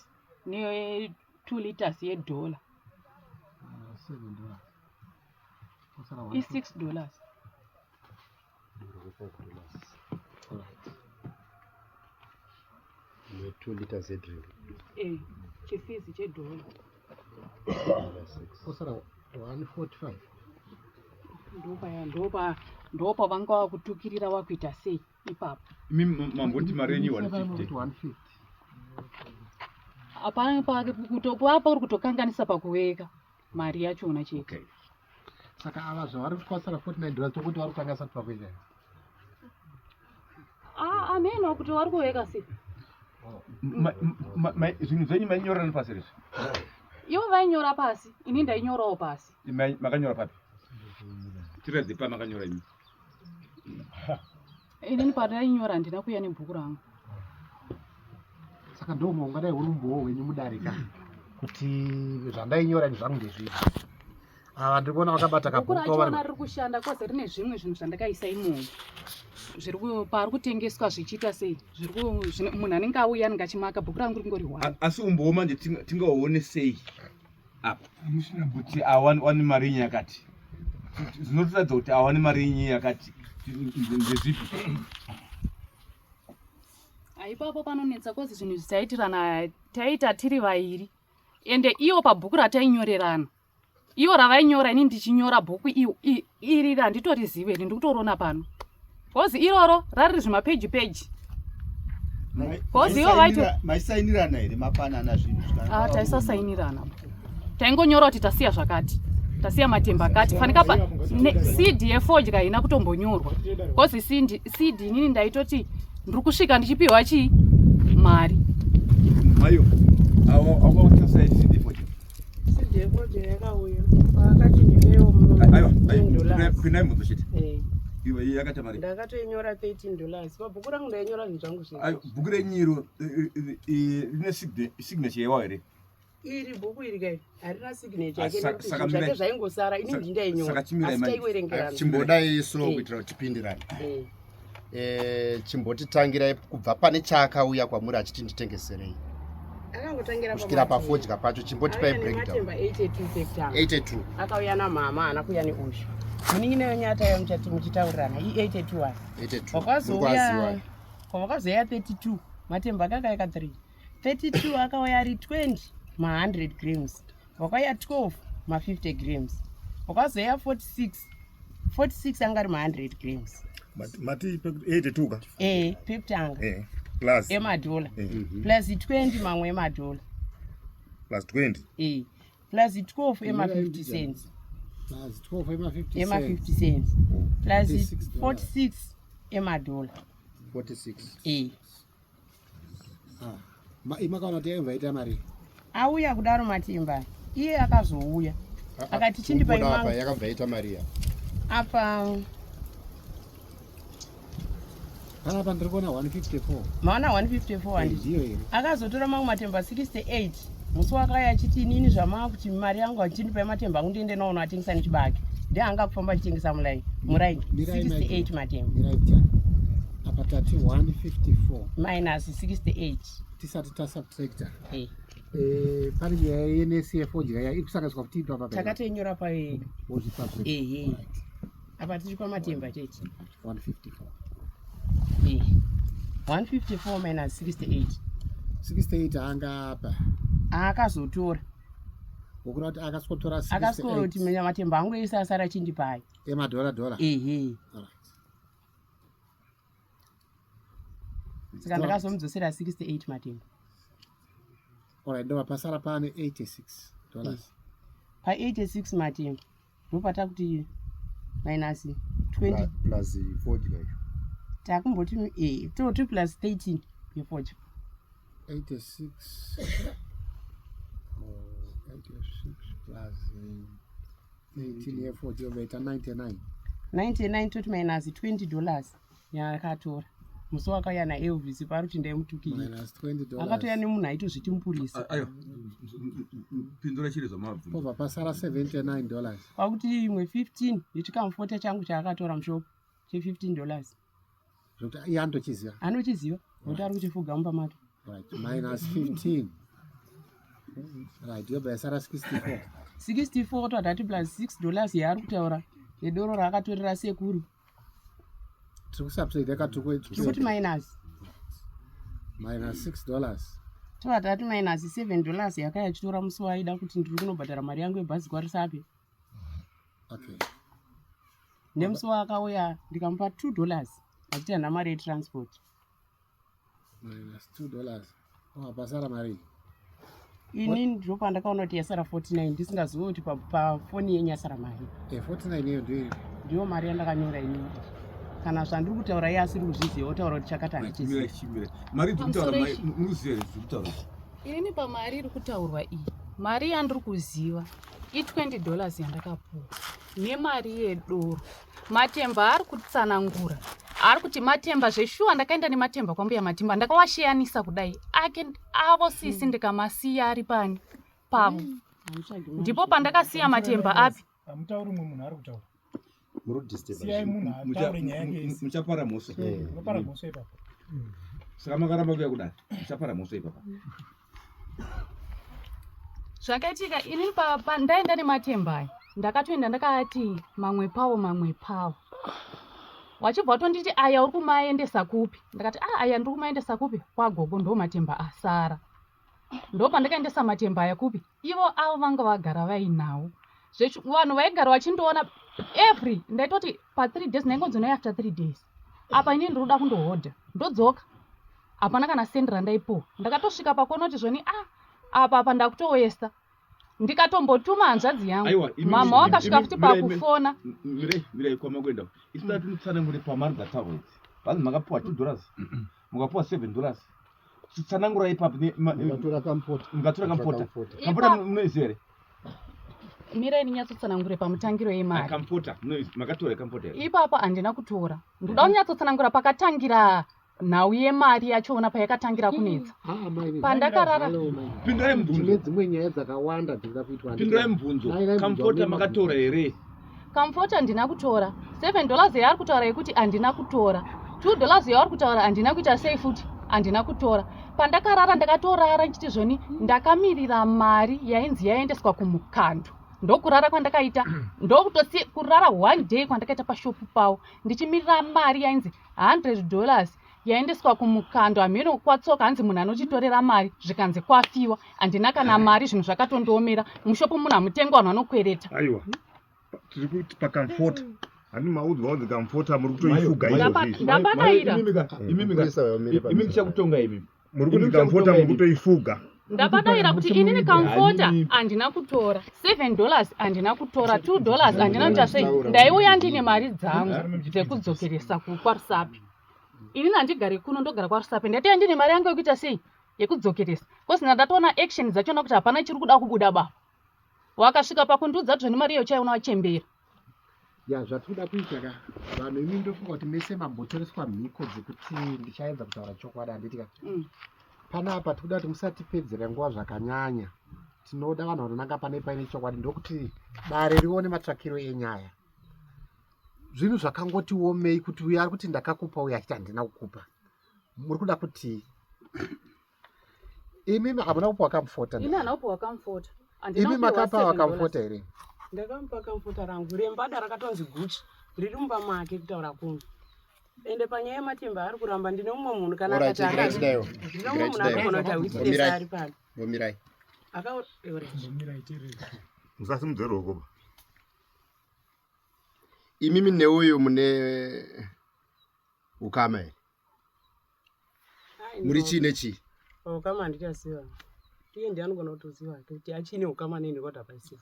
ne 2 liters yedollar 7 dollars pasara i6 dollars ne 2 liters yedrink eh, chifizi chedollar pasara 145 ndopaya ndopa ndopa vanga vakutukirira wakuita sei ipapo Imi mamboti mari yenyu 150. 150 hapana pa uri kutokanganisa pakuweka mari yachona chete Okay. saka ava zvavari kuti kwasara 49 dollars tokuti vari kutanga sati pakuita Ah, ameno kuti vari kuweka sei Zvinhu zvenyu mainyorerana pasi here izvi? ivo vainyora pasi ini ndainyorawo pasi Makanyora papi? Tiratidze pamakanyora imi. inini pandainyora handina kuuya nebhuku rangu saka ndo ungadai uri umbowo hwenyu mudarika kuti zvandainyora ini zvangu ndezvipi ava ndiri kuona vakabata bhuku kabhuku rachona kavari riri kushanda koze rine zvimwe zvinhu zvandakaisa imomo zviri paari kutengeswa zvichiita sei zviri munhu anenge auya anenge achimaka bhuku rangu ringori one Asi umbowo manje tingaone sei apa kuti awani mari yenyu yakati zvinotoratidza kuti awani mari yenyu yakati ndezvipi? Ipapo panonetsa kozi zvinhu zvisaitirana taiita tiri vairi ende iwo pabhuku ratainyorerana iwo ravainyora ini ndichinyora bhuku iri randitorizive iri ndikutoriona pano kozi iroro rariri zvimapeji peji kozi ivo vaito maisainirana here mapanana zvinhu Ah, taisasainirana taingonyora kuti tasiya zvakati tasiya matemba akati fanika pa seed yefodya haina kutombonyorwa kozi seed inini ndaitoti ndiri kusvika ndichipiwa chii mari Mayo, awakasai seed yefodya. Seed yefodya yakauya paakati ndipewo Aiwa, 10 dollars. pinai mubvunzo chete. Eh, Iwe yakaita mari. ndakatoinyora 13 dollars pabhuku rangu ndainyora zvinhu zvangu zvese Aiwa, bhuku renyu iro rine signature yawo here? Iri bhuku iri kai harina signature Ah, yake nekuti saka zvinhu zvake zvaingosara ini ndindainyora saka chimirai asi manje. taiwerengerana Chimbodai so Eh. kuitira kuti tipindirane. Eh. Chimbotitangirai kubva pane chaakauya kwamuri achiti nditengeserei Akangotangira kusvikira pamatemba. pafodya pacho chimbotipai Auya breakdown. nematemba 82 pekutanga 82 akauya namama haana kuuya neushu munin'ina wenyata yamuchati muchitaurirana i82 asi 82 Wakazouya Murikuaziwa. kwavakazoya 32 matemba akakaya ka 3 32 akauya ari 20 ma100 grams wakauya 12 ma50 grams wakazoya 46 46 anga ari ma100 grams. Mati 82 ka? Eh, pekutanga. Eh, plus emadhola. Eh. Plus 20 mamwe emadhola. Plus 20. Eh. Plus 12 ema 50 cents. Plus 12 ema 50 Ema 50 cents. Plus 46 emadhola. 46. Eh. Ah, makaona kuti yaibva yaita mari auya kudaro matimba iye akazouya ah, ah, akati chindipa imanga yakabva yaita mari ya apa panapa ndiri kuona 154 maona 154 handiti akazotora mamwe matemba 68 musi wakauya achiti inini zvamaa kuti mari yangu achindipa matemba angu ndiende naono atengesa nechibage ndeanga kufamba achitengesa mulaini muraini 68 matemba apa tati 154 minus 68 tisati tasubtracta eh. eh, pane nyaya yenesi yefodya ya iri kusanganiswa kuti ipapa takatoinyora payo ehe apa tiri pamatemba chete 154 154 minus 68 68 anga apa akazotora wokuda kuti akasikotora akasikotora menya matemba angu ese asara chindipai emadhora dhora ehe saka ndakazomudzosera 68 matemba Alright, ndobva pasara pane 86 dollars. Pa 86 matemba ndopatakuti minus 20 plus fodya iyo. Takumboti eh toti plus 13 yefodya. 86 86 plus 18 yefodya yoita 99. 99 toti minus 20 dollars yaakatora musi wakauya naelvis pari kuti ndaimutukirira akatouya nemunhu aitozviti mupurisa pindura chiri zvamabvunza pasara 79 dollars kwakuti imwe 15 yechikamufota changu chaakatora mushopu che15 dollars zvekuti iye anotochiziva anochiziva nokuti ari kuchifuga mumba make right minus 15 right yobva yasara 64 64 twadati plus 6 dollars yaari kutaura yedoro raakatorera sekuru tiri kusubside tiri kuti minus minus 6 dollars tobva tati minus 7 dollars yakaya achitora musi waaida kuti ndiri kunobhadhara mari yangu yebhazi kwarisape okay nemusi waakauya ndikamupa 2 dollars achiti hana mari yetransport minus 2 dollars oh, pasara mari ini ndipo pandakaona kuti yasara 49 ndisingazive kuti pafoni yenyu yasara mari 49 eh, iyo ndiyo ndiyo mari yandakanyora inini kana zvandiri kutaura iye asiri kuzviziva otaura kuti chakati handichizivi mari dzikutaura muruziva here dzikutaura inini pamari iri kutaurwa iyi mari yandiri kuziva i20 dollars yandakapuwa nemari yedoro matemba ari kutsanangura ari kuti matemba zveshuwa ndakaenda nematemba kwambuya matimba ndakawasheyanisa kudai ake avo sisi mm. ndikamasiya ari pani pavo mm. ndipo pandakasiya matemba api hamutauri mumwe munhu ari kutaura siyai munhu ataure nyaya yake yese muchapara mhosva eh, unopara mhosva ipapo saka makaramba kuya kudai muchapara mhosva ipapa Zvakaitika ini pandaenda nematemba aya ndakatoenda ndakaati mamwe pawo mamwe pawo wachibva watonditi aya uri kumaendesa kupi ndakati a ah, aya ndiri kumaendesa kupi kwagogo ndo matemba asara ndo pandakaendesa matemba aya kupi ivo avo vanga vagara vainawo vanhu vaigara vachindiona every ndaitoti pathree days ndaingonzonai after three days apa inini ndiri kuda kundohodha ndodzoka hapana kana sendi randaipuwa ndakatosvika pakuona kuti zvoni ah apa apa ndakutowesta ndikatombotuma hanzvadzi yangu mama wakasvika futi pakufona mirai kwamakuenda isu tati mutsanangure pamari dzataurwa idzi vanzi makapuwa two dollars mukapuwa seven dollars tsanangura ipapo mukatora kamupota mukatora kamupota kamupota munoiziva here mirai ndinyatsotsanangure pamutangiro yemari kamupota makatora kamupota ipapo handina kutora ndoda kunyatsotsanangura pakatangira nhau yemari yachoona payakatangira kunetsa ah, pandakarara pindurai mubvunzo dzimwe nyaya dzakawanda dzinoda kuitwa pindurai mubvunzo kamfota makatora here kamfota handina kutora 7 dollars yaari kutaura yekuti handina kutora 2 dollars yaari kutaura handina kuita sei futi handina kutora pandakarara ndakatorara ndichiti zvoni ndakamirira mari yainzi yaendeswa kumukando ndokurara kwandakaita ndokutosi kurara one day kwandakaita pashopu pavo ndichimirira mari yainzi 100 dollars yaendeswa kumukando hameno kwatsoka hanzi munhu anochitorera mari zvikanzi kwafiwa handina kana mari zvinhu zvakatondiomera mushopu munhu hamutengi vanhu vanokwereta aiwa tiri kuti pakamfort Handi maudzwa kunzi kamfota muri kutoifuga izvozvi. Ndapadaira. Imi ndichakutonga imi. Muri kunzi kamfota muri kutoifuga. Ndapadaira kuti inini kamfota handina kutora 7 dollars handina kutora 2 dollars handina kuita sei ndaiuya ndine mari dzangu dzekudzokeresa kwaRusape. Inini handigari kuno ndogara kwaRusape ndaitouya ndine mari yangu yekuita sei yekudzokeresa cause ndatoona action dzachona kuti hapana chiri kuda kubuda baba. Wakasvika pakundiudza kuti zvone mari iyo chaiona wachembera. Ya zvatinoda kuita ka vanhu imi ndofunga kuti mese mambotoreswa mhiko dzekuti ndichaedza kutaura chokwadi handiti ka mm. Panapa tikuda kuti musatipedzera nguva zvakanyanya tinoda vanhu vanonanga pane paine chokwadi ndokuti dare rione matsvakiro enyaya zvinhu zvakangoti womei kuti uyo ari kuti ndakakupa uyo achiti handina kukupa muri kuda kuti imi hamuna kupiwa kamfota ini handina kupiwa kamfota imi makapa wakamfota here ndakamupa kamfota rangu rembada rakatonzi guchi riri mumba make kutaura kuno ende panyaya yematimba ari kuramba ndine mumwe munhu kana akati ndine mumwe munhu anogona kuti awitness ari pano Ngomirai. Musasimudze ruoko ba. Imimi neuyu mune ukama here? Muri chii nechii? Ukama handichaziva. Iye ndiye anogona kutoziva hake kuti achine ukama neni kuti hapaisiwa.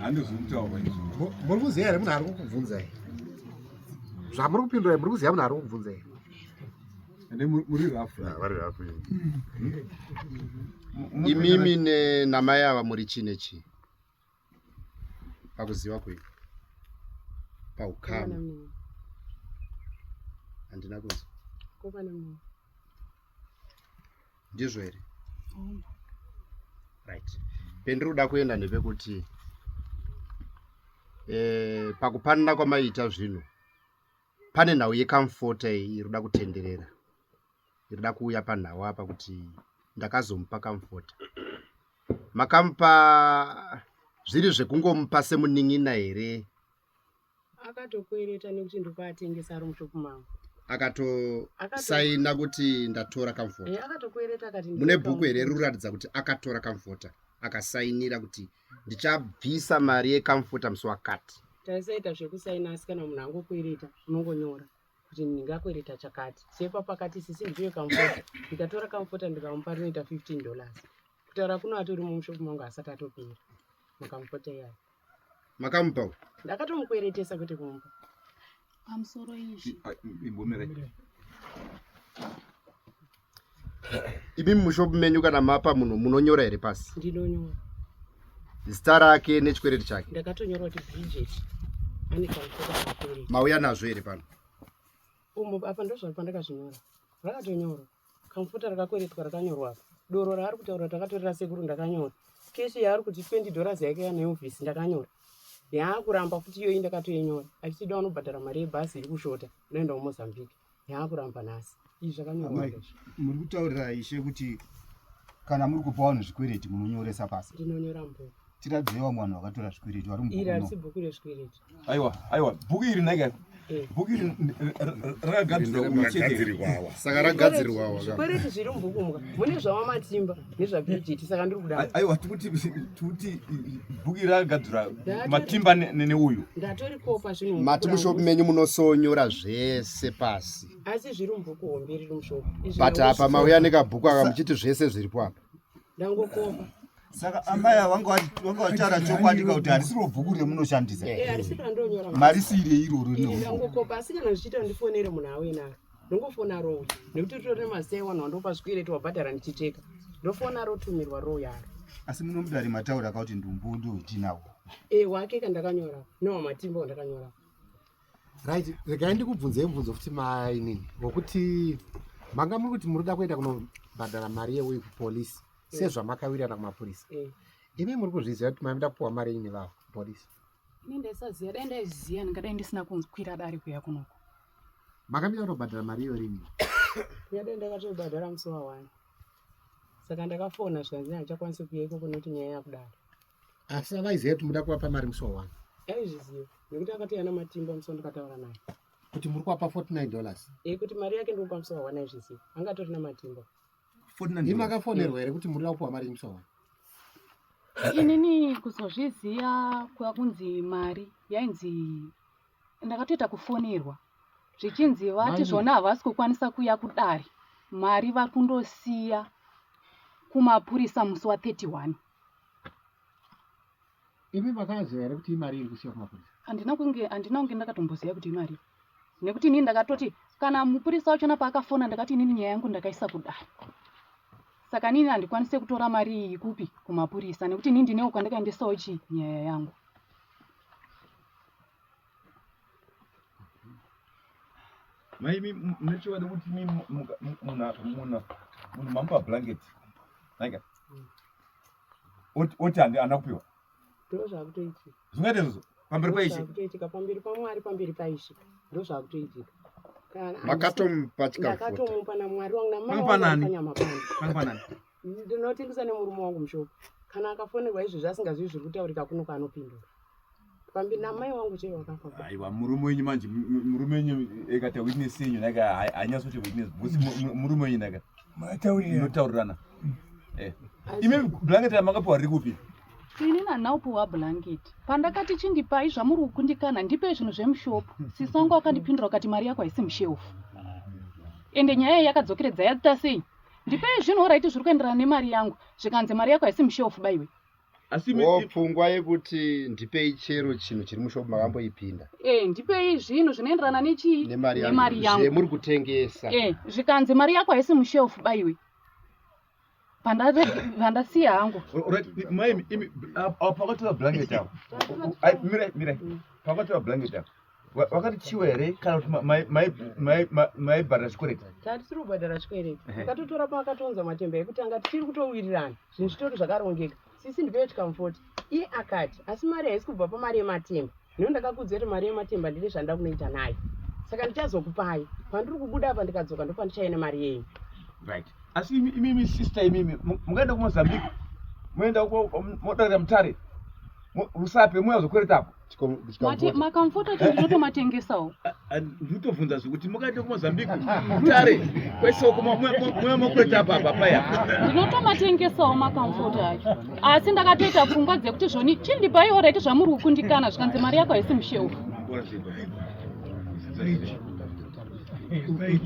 Handizvitaura izvo. Muri kuziva here munhu ari kukubvunzai? Zvamuri kupindura muri kuziva munhu ari kukubvunzai? Ende muri rafu. Ah, vari rafu. Imimi ne namai ava muri chii nechii? Pakuziva kwenyu. Paukama. Handina kunzwa. Ndizvo here? Right. Pendiri kuda kuenda ndepekuti eh, pakupanana kwamaiita zvinhu pane nhau yekamfota iyi iri kuda kutenderera iri kuda kuuya panhau apa kuti ndakazomupa kamfota makamupa zviri zvekungomupa semunin'ina here akatokwereta nekuti ndopaatengesa ari mushopu mangu akatosaina kuti ndatora kamfota eh, akatokwereta akati mune bhuku here riri kuratidza kuti akatora kamfota akasainira kuti ndichabvisa mari yekamfota musi wakati taisaita zvekusaina asi kana munhu angokwereta unongonyora kuti ndingakwereta chakati sepa pakati sisi ndiyo kamfota ndikatora kamfota ndikamupa rinoita 15 dollars kutaura kuno atori mumushopu mangu asati atopera makamfota iyayo makamupa uyu ndakatomukweretesa kwete kumupa pamusoro izvi Imbomirai. Imi mushopu menyu kana mapa munhu munonyora here pasi? Ndinonyora. Zita rake nechikwereti chake. Ndakatonyora kuti Bridget ane kamukwereti kakwereti. Mauya nazvo here pano? Umu apa ndozva pandakazvinyora. Rakatonyorwa. Kamfuta rakakweretwa rakanyorwa apa. Doro raari kutaura kuti akatorera sekuru ndakanyora. Keshi yaari kuti 20 dollars yake yana yeofisi ndakanyora. Yaakuramba futi iyoyi ndakatoinyora. Achiti da unobhadhara mari yebhazi iri kushota unoenda kuMozambique. Yaakuramba nhasi. Izvi zvakanyorwa Amai, izvi. muri kutaurira ishe kuti kana muri kupa vanhu zvikwereti munonyoresa pasi. Ndinonyora mubhuku. Tiratidzei vamwe vanhu vakatora zvikwereti vari mubhuku Iri muno. harisi bhuku rezvikwereti. Aiwa, aiwa, bhuku iri nhaika. Eh. Bhuku iri rakagadzirwa uyu chete. Rakagadzirwawa. Saka ragadzirwawa ka. Zvikwereti zviri mubhuku muka. Mune zvavaMatimba nezvaBridget saka ndiri kudaro. Aiwa, tikuti tikuti bhuku iri rakagadzirwa Matimba neuyu. Ndatorikopa zvinhu mubhuku Mati mushopu rangu. menyu munosonyora zvese pasi. Asi zviri mubhuku hombe riri mushopu. Izvi But apa ndangozvikopa. mauya nekabhuku aka muchiti zvese zviripo apa. Ndangokopa. Saka amai ava vanga vataura chokwadi ka kuti harisiro bhuku remunoshandisa. Eh, harisi randonyora. Marisire iroro Iri rine ndangokopa asi kana zvichiita ndifonere munhu auye naro. Ndongofona rouya nekuti ritori nemazita evanhu vandopa zvikwereti wabhadhara ndichicheka. Ndofona rotumirwa rouya aro. Asi muno mudare mataura ka kuti ndumbu ndoitinawo. Eh, wake kandakanyora newamatimba wandakanyora. Right, regai ndikubvunzei mubvunzo futi mainini wokuti manga muri kuti muri kuda kuenda kunobhadhara mari yeuyu kupolisi sezvamakawirirana kumapurisa. Imi muri kuzviziva kuti maida kupiwa mari yenyu nevavo kupolisi? Ini ndaisaziva, dai ndaiziva ndingadai ndisina kukwira dare kuya kunoku. Makamira kutobhadhara mari iyo rini? Ndingadai ndakatobhadhara musi wa one. Saka ndakafona zvikanzi handichakwanisi kuuya ikoko nekuti nyaya yakudaro. Asi vaiziva kuti muda kuvapa mari musi wa one? Aizviziva nekuti akatouya namatimba musi wandakataura naye. Kuti muri kuvapa 49 dollars? Eh, kuti mari yake ndikupa musi wa one aizviziva. Anga atori namatimba. Imi makafonerwa here kuti muri kuda kupiwa mari musi wa one? Inini kuzozviziva kwakunzi mari yainzi ndakatoita kufonerwa zvichinzi vati zvona havasi kukwanisa kuya kudare mari vari kundosiya kumapurisa musi wa 31. Imi makaziva here kuti imari iri kusiya kumapurisa? Handina kunge handina kunge ndakatomboziva kuti imari nekuti inini ndakatoti kana mupurisa wachona paakafona ndakati inini nyaya yangu ndakaisa kudare saka nini handikwanise kutora mari iyi kupi kumapurisa nekuti inini ndinewo kwandakaendesawo chi nyaya yangu. Maimi mune chokwadi kuti imi munhu mamupa blanket naika oti handi ana kupiwa ndozvakutoitika zvingaita izvozvo pamberi paishe zvakutoitika pamberi pamwari pamberi paishe ndozvakutoitika makatomupa chikafu ndakatomupa namwari wangu namai wangu panyama pangu ndinotengesa nemurume wangu mushopu kana akafonerwa izvezvi asingazivi zviri kutaurika kuno kwaanopindura pambi namai wangu chaivo wakafa aiwa murume wenyu manje murume wenyu ekata witness yenyu naka hainyatso kuti witness because murume wenyu naka munotaurirana eh. imi blanket ramakapiwa riri kupi ini nanaupiwa blanket pandakati chindipai zvamuri kukundikana ndipei zvinhu zvemushopu sisi wangu akandipindura akati mari yako haisi mushelfu ende nyaya iyi yakadzokeredza yaita sei ndipei zvinhu oraiti zviri kuenderana nemari yangu zvikanzi mari yako haisi mushelfu baiwe Asi o pfungwa yekuti ndipei chero chinhu chiri mushopu makamboipinda e ndipei zvinhu zvinoenderana nechii nemari yangu zvemuri kutengesa e zvikanzi mari yako haisi mushelfu baiwe pandasiya hangu mai imi pakatora blanket avo mirai mirai pakatora blanket avo Wakati chiwe here kana kuti maibhadhara chikwereti? Tatisiri kubhadhara chikwereti. Takatotora paakatonza matemba ekutanga tichiri kutowirirana. Zvinhu zvitori zvakarongeka. Sisi ndipewo chikamufoti. Iye akati asi mari haisi kubva pamari yematemba. Nekuti ndakakuudza kuti mari yematemba ndine zvandida kunoita nayo. Saka ndichazokupai. Pandiri kubuda apa ndikadzoka ndopandichauya nemari yenyu. Right. Asi imimi sister imimi mungaenda kuMozambique moenda modarika Mutare Rusape mouya kuzokwereta apo. Makamfuta acho ndinotomatengesawo. Ndinotobvunza zvekuti mukaenda kuMozambique Mutare kwese uko mouya mokwereta apa apa paya. Ndinotomatengesawo makamfuta acho. Asi ndakatoita pfungwa dzekuti zvoni chindipaiwo raiti zvamuri kukundikana zvikanzi mari yako haisi mushelf.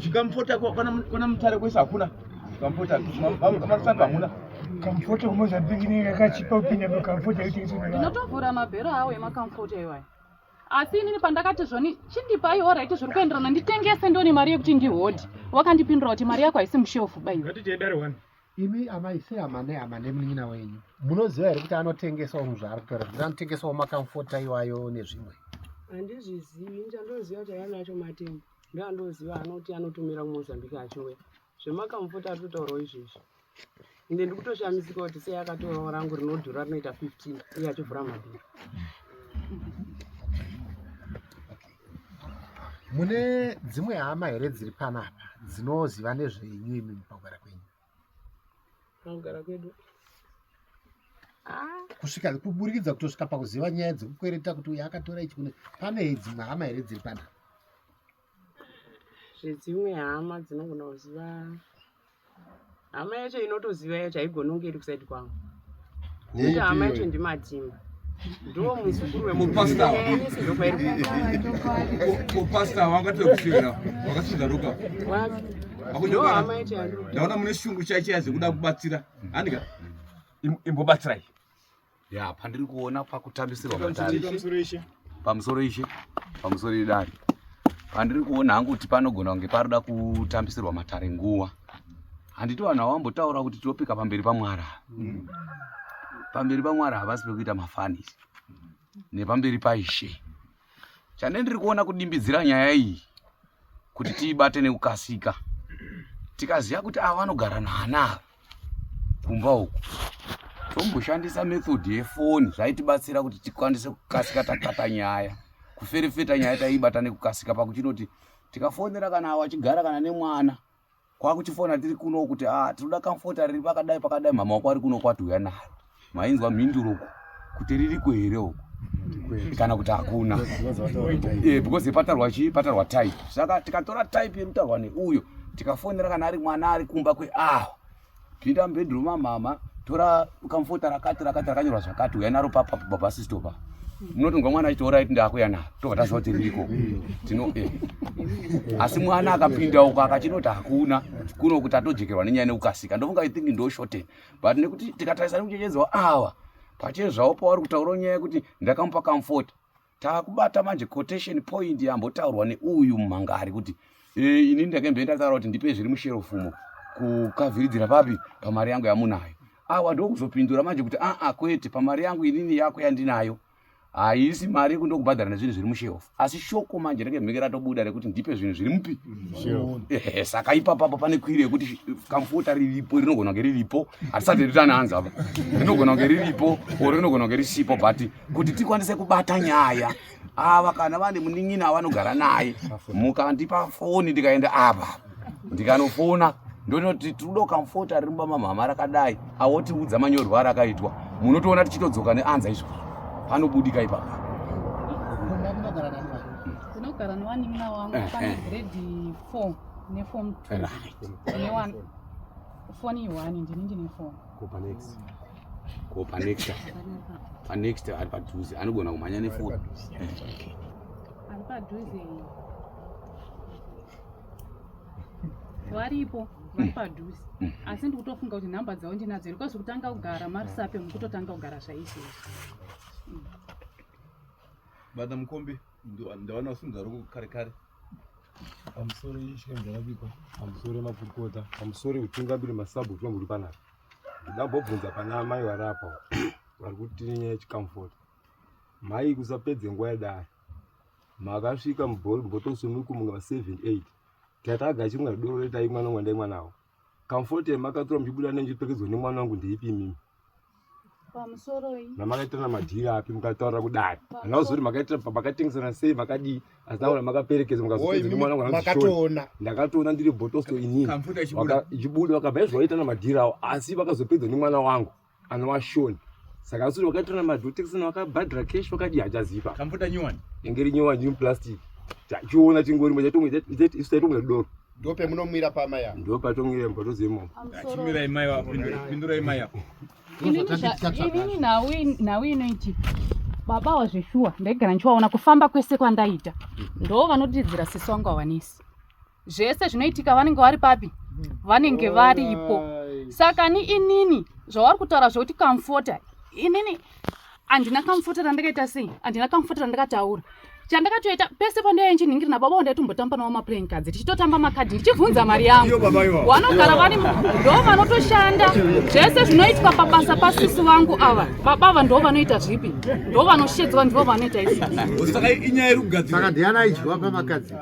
Chikamfota kwana Mutare kwese hakuna. Kamfota marusape hamuna. Kamfota kuMozambique inenge yakachipa kupinda pakamfota itengeswa. Ndinotovhura mabhero awo emakamfota iwayo. Asi inini pandakati zvoni chindipai oraiti zviri kuenderana nditengese ndone mari yekuti ndihodhi. Wakandipindura kuti mari yako haisi mushelf baiwe. Ngatiitei dare one. Imi amai sehama nehama nemunin'ina wenyu munoziva here kuti anotengesawo zvinhu zvaari kutaura kuti anotengesawo makamfota iwayo nezvimwe? Handizvizivi, chandoziva kuti aiva nacho matemba ndoandoziva anoti anotumira kuMozambique achiuya. Zvemakamufota ari kutaurawo izvezvi ende ndikutoshamisika kuti sei akatorawo rangu rinodhura rinoita 15 iye achivhura mabhiro. Mune dzimwe hama here dziri panapa dzinoziva nezvenyu imi pakugara kwenyu? Pakugara kwedu kusvika kuburikidza kutosvika pakuziva nyaya dzekukwereta kuti uyu akatora ichi kune pane dzimwe hama here dziri panapa? Zvedzimwe hama dzinogona kuziva hama yacho inotoziva yacho haigoni kunge iri kusaidi kwangu nekuti hama yacho ndimatimba ndiwo muzukuru wemupastor wakatokusvira wakasvira ruka hama yacho ndaona mune shungu chaichaya dzekuda kubatsira andika imbobatsirai ya pandiri kuona pakutambisirwa matare pamusoro ishe pamusoro idare pandiri kuona hangu kuti panogona kunge parida kutambisirwa matare nguva handiti vanhu avambotaura kuti tinopika pamberi pamwari mm. pamberi pamwari havasi pekuita mafanisi nepamberi paishe Chane ndiri kuona kudimbidzira nyaya iyi kuti tiibate nekukasika tikaziva kuti ava vanogara naana ava kumba uku tomboshandisa method yefoni zvaitibatsira kuti tikwanise kukasika takata nyaya kuferefeta nyaya taiibata nekukasika pakuchinoti tikafonera kana awo achigara kana nemwana kwakuchifona tiri kuno kuti ah tinoda comforter riri pakadai pakadai mama wako ari kuno kwati uya naro mainzwa mhinduro uku kuti ririko here uku kana kuti hakuna eh, because patarwa chii patarwa type saka tikatora type iri kutaurwa neuyo tikafonera kana ari mwana ari kumba kweawa pinda mubedroom amama Tora kamfota rakati rakati rakanyorwa zvakati uya naro papa baba sisto pa. Munotonzwa mwana achiti orit ndakuya naro. Tobva taziva kuti ririko. Tino eh. Asi mwana akapinda uko akachinoti hakuna kuno kuti atojekerwa nenyaya nekukasika. Ndofunga I think ndo shorten. But nekuti tikatarisa nekuchechedzawo awa pachezvawo pavari kutaura nyaya yekuti ndakamupa kamfota. Takubata manje quotation point yambotaurwa neuyu mumhangari kuti e, ini ndakembe ndataura kuti ndipe zviri musherofumo kukavhiridzira papi pamari yangu yamunayo. Awa ndokuzopindura manje kuti aa kwete pamari yangu inini yako yandinayo haisi mari yekundokubhadhara nezvinhu zviri musherofu asi shoko manje renge mhike ratobuda rekuti ndipe zvinhu zviri mupi ehe saka ipapapo pane kwiri yekuti kamfuta riripo rinogona kunge riripo hatisati ritananza apa rinogona kunge riripo or rinogona kunge risipo but kuti tikwanise kubata nyaya ava kana vane munin'ina avanogara naye mukandipa foni ndikaenda apa ndikanofona ndonoti tinoda kamfota riri mumba mamhama rakadai awotiudza manyorwa arakaitwa munotoona tichitodzoka neanza izvozvo panobudika ipapa ndinogara newanin'ina wangu eh, pane eh. grade 4 neform 2 foni one ndini ndine foni ko panext ko panext panext ari padhuze anogona kumhanya nefoni ari padhuze varipo vari mm. padhuze mm. asi ndikutofunga kuti nhamba dzavo ndinadzo here kwazi kutanga kugara marisape mukutotanga kugara zvaizvezvi mm. bata mukombe ndaona usimudza ruoko kare kare pamusoro chikamu chakabikwa pamusoro makurukota pamusoro utungamiri masabhuku vangu uri panapa ndambobvunza pana amai vari apa vari kuti tine nyaya yechikamfota mai kusapedze nguva yadare makasvika mubhotosunuku munga ma7 8 tataga chimwe doro retaimwa nomwa ndaimwa nawo Comfort yamakatora muchibuda nayo muchiperekedzwa nemwana wangu ndeipi imimi? Pamusoroi. Mamakaitana madhiri api mukataura kudai. Handina kuziva kuti makaitira makatengesana sei makadii asi ndaona makaperekedza mukazopedza nemwana wangu anonzi Shoni. Makatoona. Ndakatoona ndiri botosto inini. Comfort ichibuda. Waka- Ichibuda vakabva izvo vaitana madhiri awo asi vakazopedza nemwana wangu anova Shoni. Saka asi kuti vakaitana madhiri kutengesana vakabhadhara cash vakadii hachaziva. Comfort nyuwani. Inge iri nyowani iri muplastic. Tachiona chingorimo chatomwe isu taitomwa doro. Ndopemunomwira pamai apa. Ndopatomwira mbotozi imomo. Chimirai mai wapo, pindurai mai apo. Inini nhau inoitika baba wazveshuwa ndaigara ndichivaona kufamba kwese kwandaita ndo vanotidzira sisi wangu havanesi zvese zvinoitika vanenge vari papi vanenge varipo saka ni inini zvavari kutaura zvekuti comforter inini handina kamufota randakaita sei handina kamufota randakataura chandakatoita pese pandaiya ndichinhingiri nababa wangu ndaitombotamba navo maplaying cards tichitotamba makadhi ndichibvunza mari yangu vanogara vari ndo vanotoshanda zvese zvinoitwa pabasa pasisi vangu ava baba ava ndo vanoita zvipi ndo vanoshedzwa ndivo vanoita izvi saka inyaya iri kugadzirwa saka ndiani aidyiwa pamakadzi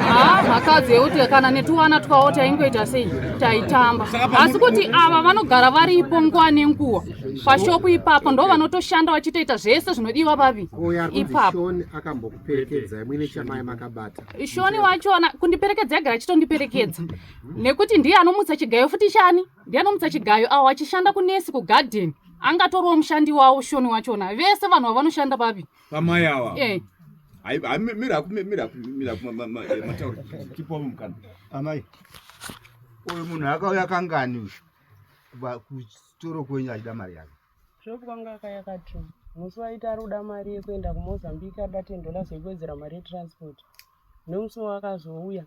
haa makadzi ekuti kana netuwana twawo taingoita sei taitamba asi kuti ava vanogara varipo nguva nenguva pashopu ipapo ndo vanotoshanda vachitoita zvese zvinodiwa papi ipapo akambokuperekedzai muine chamai makabata shoni wachona kundiperekedza yagara achitondiperekedza nekuti ndiye anomutsa chigayo futi chani ndiye anomutsa chigayo awo achishanda kunesi kugarden angatoriwo mushandi wawo shoni wachona vese vanhu vavanoshanda papi pamai awa eh. matauri tipowo mukana amai uyu munhu akauya kangani uyu kuchitoro kwenyu achida mari yake Shop kwanga akauya katu musi waiti ari kuda mari yekuenda kumozambique arida ten dollars yekuwedzera mari yetransport nemusi waakazouya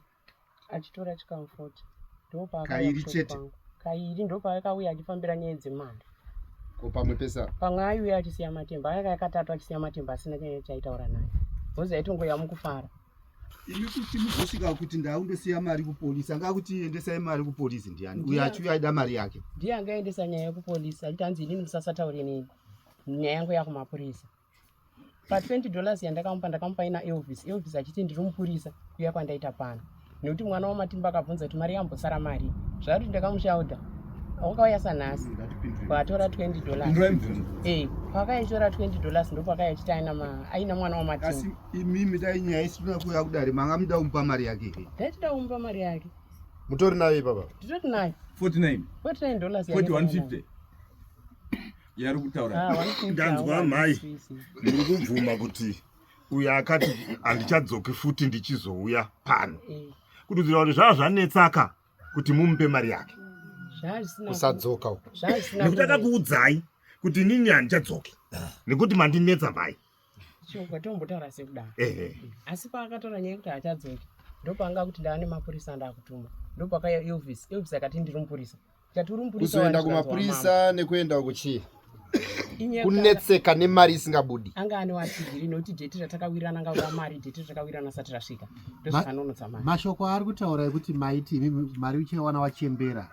achitora chikamfoti Kairi chete? kairi ndopaakauya achifambira nyaya dzemari ko pamwe pese apa pamwe aiuya achisiya matemba akauya katatu achisiya matemba asina chaitaura naye bhozi aitongoya mukufara imi kuti muzosvika kuti ndaundosiya mari kupolisi anga kuti endesai mari kupolisi ndiani uyo achiuya aida mari yake ndiye anga aendesa nyaya kupolisi achiti hanzi inini musasataure neni nyaya yangu yakumapurisa pa 20 dollars yandakamupa ndakamupa ina elvis elvis achiti ndiri mupurisa kuya kwandaita pano nekuti mwana wamatimba akabvunza kuti mari yambosara mari zvaari kuti ndakamushaudha wakauya sanhasi kwatora 20 dollars eh pakaitora 20 dollars ndopakauya achiti aina mwana wamatimba asi imimi dai nyaya isina kuuya kudare manga muda kumupa mari yake here ndaitida kumupa mari yake mutori nayo ipapa nditori nayo 49 49 dollars 4150 yari kutaura Ah, ndanzwa mhai ndiri kubvuma kuti uyo akati handichadzoki futi ndichizouya pano Eh. kududzira kuti zvava zvanetsaka kuti mumupe mari yake Kusadzoka uko. Nekuti akakuudzai kuti inini handichadzoki nekuti mandinetsa pai. Chokwa tombotaura sekudaro. Asi paakataura nyaya yekuti haachadzoki ndopaanga kuti ndava nemapurisa andakutuma. Ndopakauya Elvis. Elvis akati ndiri mupurisa. Kuzoenda kumapurisa nekuenda kuchii? Kunetseka nemari isingabudi. Anga ane watsigiri nekuti dheti ratakawirirana anga kuda mari dheti ratakawirirana asati rasvika. Ndozvakanonotsa mari. Mashoko aari kutaura ekuti maiti imimi mari uchaiwana wachembera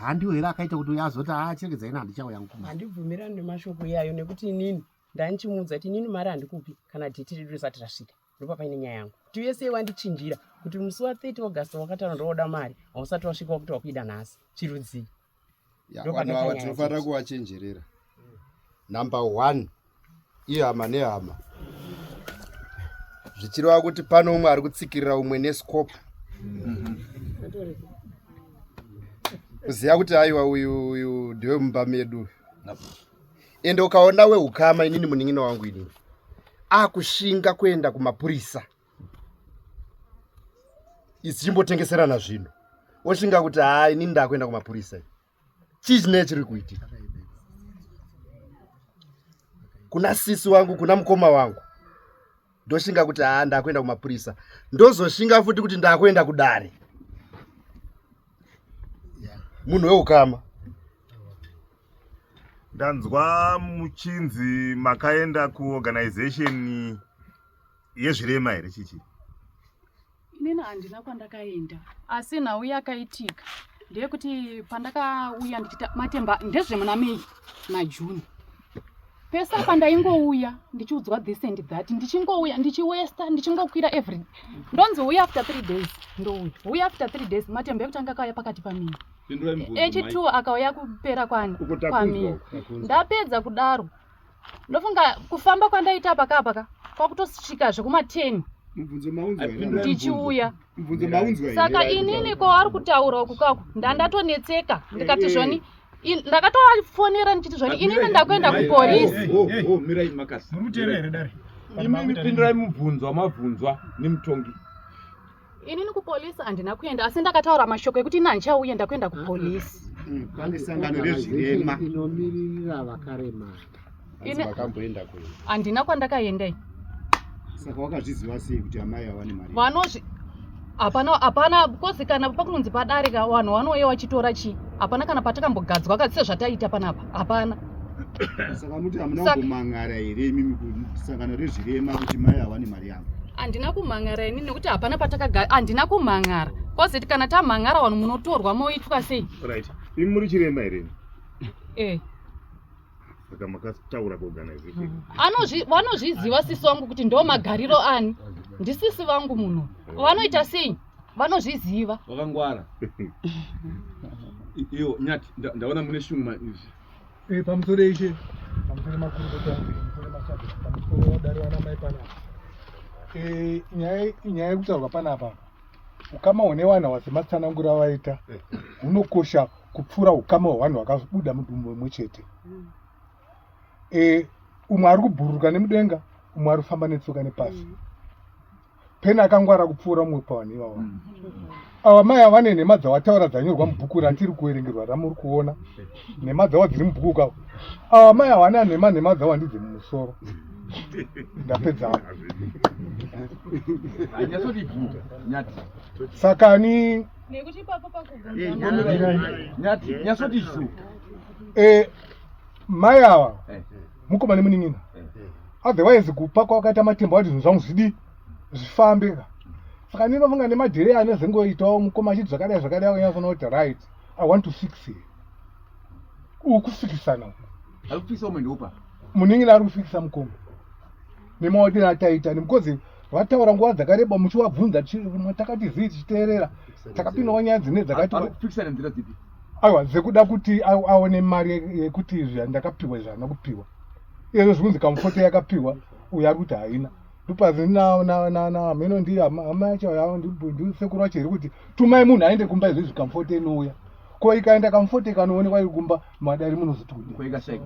handiwo here akaita kuti uyo azoti haa chiregedzai ini handichauya nguma. Handibvumirani nemashoko iyayo nekuti inini ndandichimuudza kuti inini mari handikupi kana dheti redu risati rasvika. Ndopapaine nyaya yangu. Kuti uye sei wandichinjira kuti musi wa 30 August wakataura ndoda mari hausati wasvika wakuti wakuida nhasi. Chirudzii? Vanhu ava tinofanira kuvachenjerera. Number one ihama nehama zvichireva kuti pane umwe ari kutsikirira umwe nescope kuziva kuti aiwa uyu uyu ndiwe mumba medu ende ukaona weukama inini munin'ina wangu inini akushinga kuenda kumapurisa isi chimbotengeserana zvinhu oshinga kuti haa inini ndakuenda kumapurisa chii chinee chiri kuitika kuna sisi wangu kuna mukoma wangu ndoshinga kuti haa ndakuenda kumapurisa ndozoshinga futi kuti ndakuenda kudare munhu weukama Ndanzwa muchinzi makaenda kuorganization yezvirema here chichi? Inini handina kwandakaenda asi nhau yakaitika ndeyekuti pandakauya ndichita matemba ndezvemuna May naJune pese apa ndaingouya ndichiudzwa this and that ndichingouya ndichiwesta ndichingokwira every ndonzi uya after three days ndouya uya after three days matemba ekutanga akauya pakati pamei echi2 akauya kupera kwani kwamii ndapedza kudaro ndofunga kufamba kwandaita apa ka apa ka kwakutosvika zvekuma 10 ndichiuya saka inini kwaari kutaura uku kaku ndandatonetseka ndikati zvoni ndakatovafonera ndichiti zvoni inini ndakuenda kupolisi oh, oh, oh, imimi pindurai mubvunzo wamabvunzwa nemutongi Inini kupolice handina kuenda asi ndakataura mashoko ekuti ini handichauye ndakuenda kupolice. Mm, pane sangano rezvirema inomiririra vakaremara. Ini vakamboenda kuenda. Handina kwandakaenda ini. Saka wakazviziva sei kuti amai ava nemari? Vanozvi hapana hapana because kana pakunonzi padare ka vanhu vanouya vachitora chii hapana kana patakambogadzwa ka sezvataita panapa hapana. Saka muti hamuna kumbomangara here imimi kusangano rezvirema kuti mai havane mari yangu? Handina kumhangara ini nekuti hapana patakaga handina kumhangara. Kwazeti kana tamhangara vanhu munotorwa moitwa sei? Right. Imi muri chirema here? Eh. Saka makataura kuorganization. Mm. Anozvi vanozviziva sisi wangu kuti ndo magariro ani. Ndisisi vangu munhu. Vanoita sei? Vanozviziva. Wakangwara. Iyo nyati ndaona mune shungu izvi. Eh, pamusoro ishe pamusoro makurukota pamusoro masabhuku pamusoro vadare vana mai panapa eh, nyaya nyaya yekutaurwa panapa ukama hune vanhu ava sematsananguro avaita hunokosha kupfuura ukama hwevanhu vakabuda mudumbu mumwe chete eh, umwe ari kubhururuka nemudenga umwe ari kufamba netsoka nepasi mm. Peni akangwara kupfuura mumwe pavanhu ivava. Mm. Ava mai ava vane nhema dzavataura dzanyorwa mubhuku ratiri kuverengerwa ramuri kuona. Nhema dzavo dziri mubhuku kavo. Ava mai havana nhema, nhema dzavo handidze mumusoro. Ndapedza. Saka ni nekuti ipapo pakubvunza nyati nyasoti shu eh mai ava eh. mukoma nemunin'ina otherwise kupa kwakaita matemba wati zvinhu zvangu zvidi zvifambe ka saka ndinofunga nemadhiri anezongoitawo mukoma achiti zvakadai zvakadai akanyatsoona kuti right i want to fix it ukufikisana munin'ina ari kufikisa mukoma nemaodero ataita because vataura nguva dzakareba muchivabvunza takati zii tichiteerera takapindawo nyaya dzine dzakati aiwa dzekuda kuti aone mari yekuti izvi ndakapiwa izvi handina kupiwa iyezvo zvikunzi kamfoto yakapiwa uyo ari kuti haina ndopazi hameno ndi hama yacho ndisekuru wacho here kuti tumai munhu aende kumba izvo izvi kamfoto inouya ko ikaenda kamfoto ikanoonekwa iri kumba madari munozoti kudii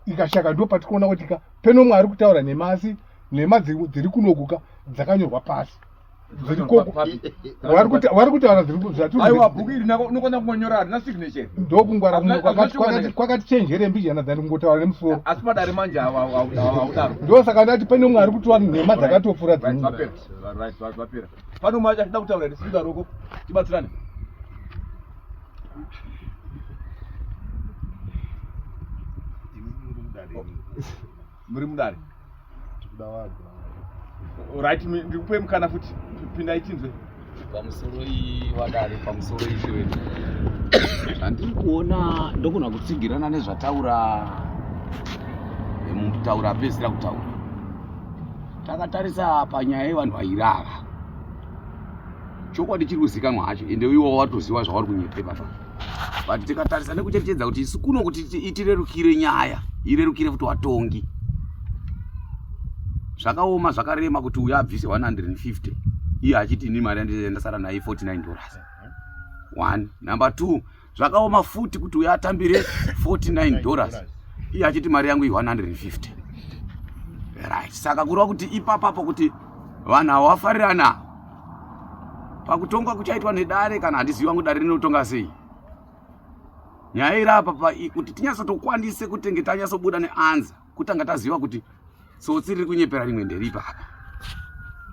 ikashaka ndo patikuona kuti ka peno umwe ari kutaura nhema asi nhema dziri kunokuka dzakanyorwa pasi. Vari kutaura zviriaiwa bhuku iri unokwanisa kungonyora harina signature. Ndokungwara kwakati chenjere mbijana than kungotaura nemusoro. Asi padare manje haudaro. Ndosaka ndati pane umwe ari kutiwa nhema dzakatopfuura dzimwe. Zvapera. Pane umwe achida kutaura here simuka tibatsirane. Muri mudare. Right, ndikupe mukana futi pindai tinzwe. Pamusoro iyi wadare, pamusoro ishe wedu. Zvandiri kuona ndogona kutsigirana nezvataura mutaura apedzisira kutaura. Takatarisa panyaya yevanhu vairi ava. Chokwadi chiri kuzikanwa hacho ende iwo watoziva zvauri kunyepa ipapa. But tikatarisa nekucherechedza kuti isu kuno kuti itirerukire nyaya, irerukire futi watongi. Zvakaoma zvakarema kuti uyo abvise 150 iye achiti ini mari yandasara nayo 49 dollars. One. Number two, zvakaoma futi kuti uyo atambire 49 dollars iye achiti mari yangu i150. Right. Saka kureva kuti ipapapo kuti vanhu ava vafarirana pakutongwa kuchaitwa nedare kana handizivi wangu dare rinotonga sei nyaya iri apa pa kuti tinyatsotokwanise kutenge tanyatsobuda neanza kutanga taziva kuti tsotsi riri kunyepera rimwe nderipi apa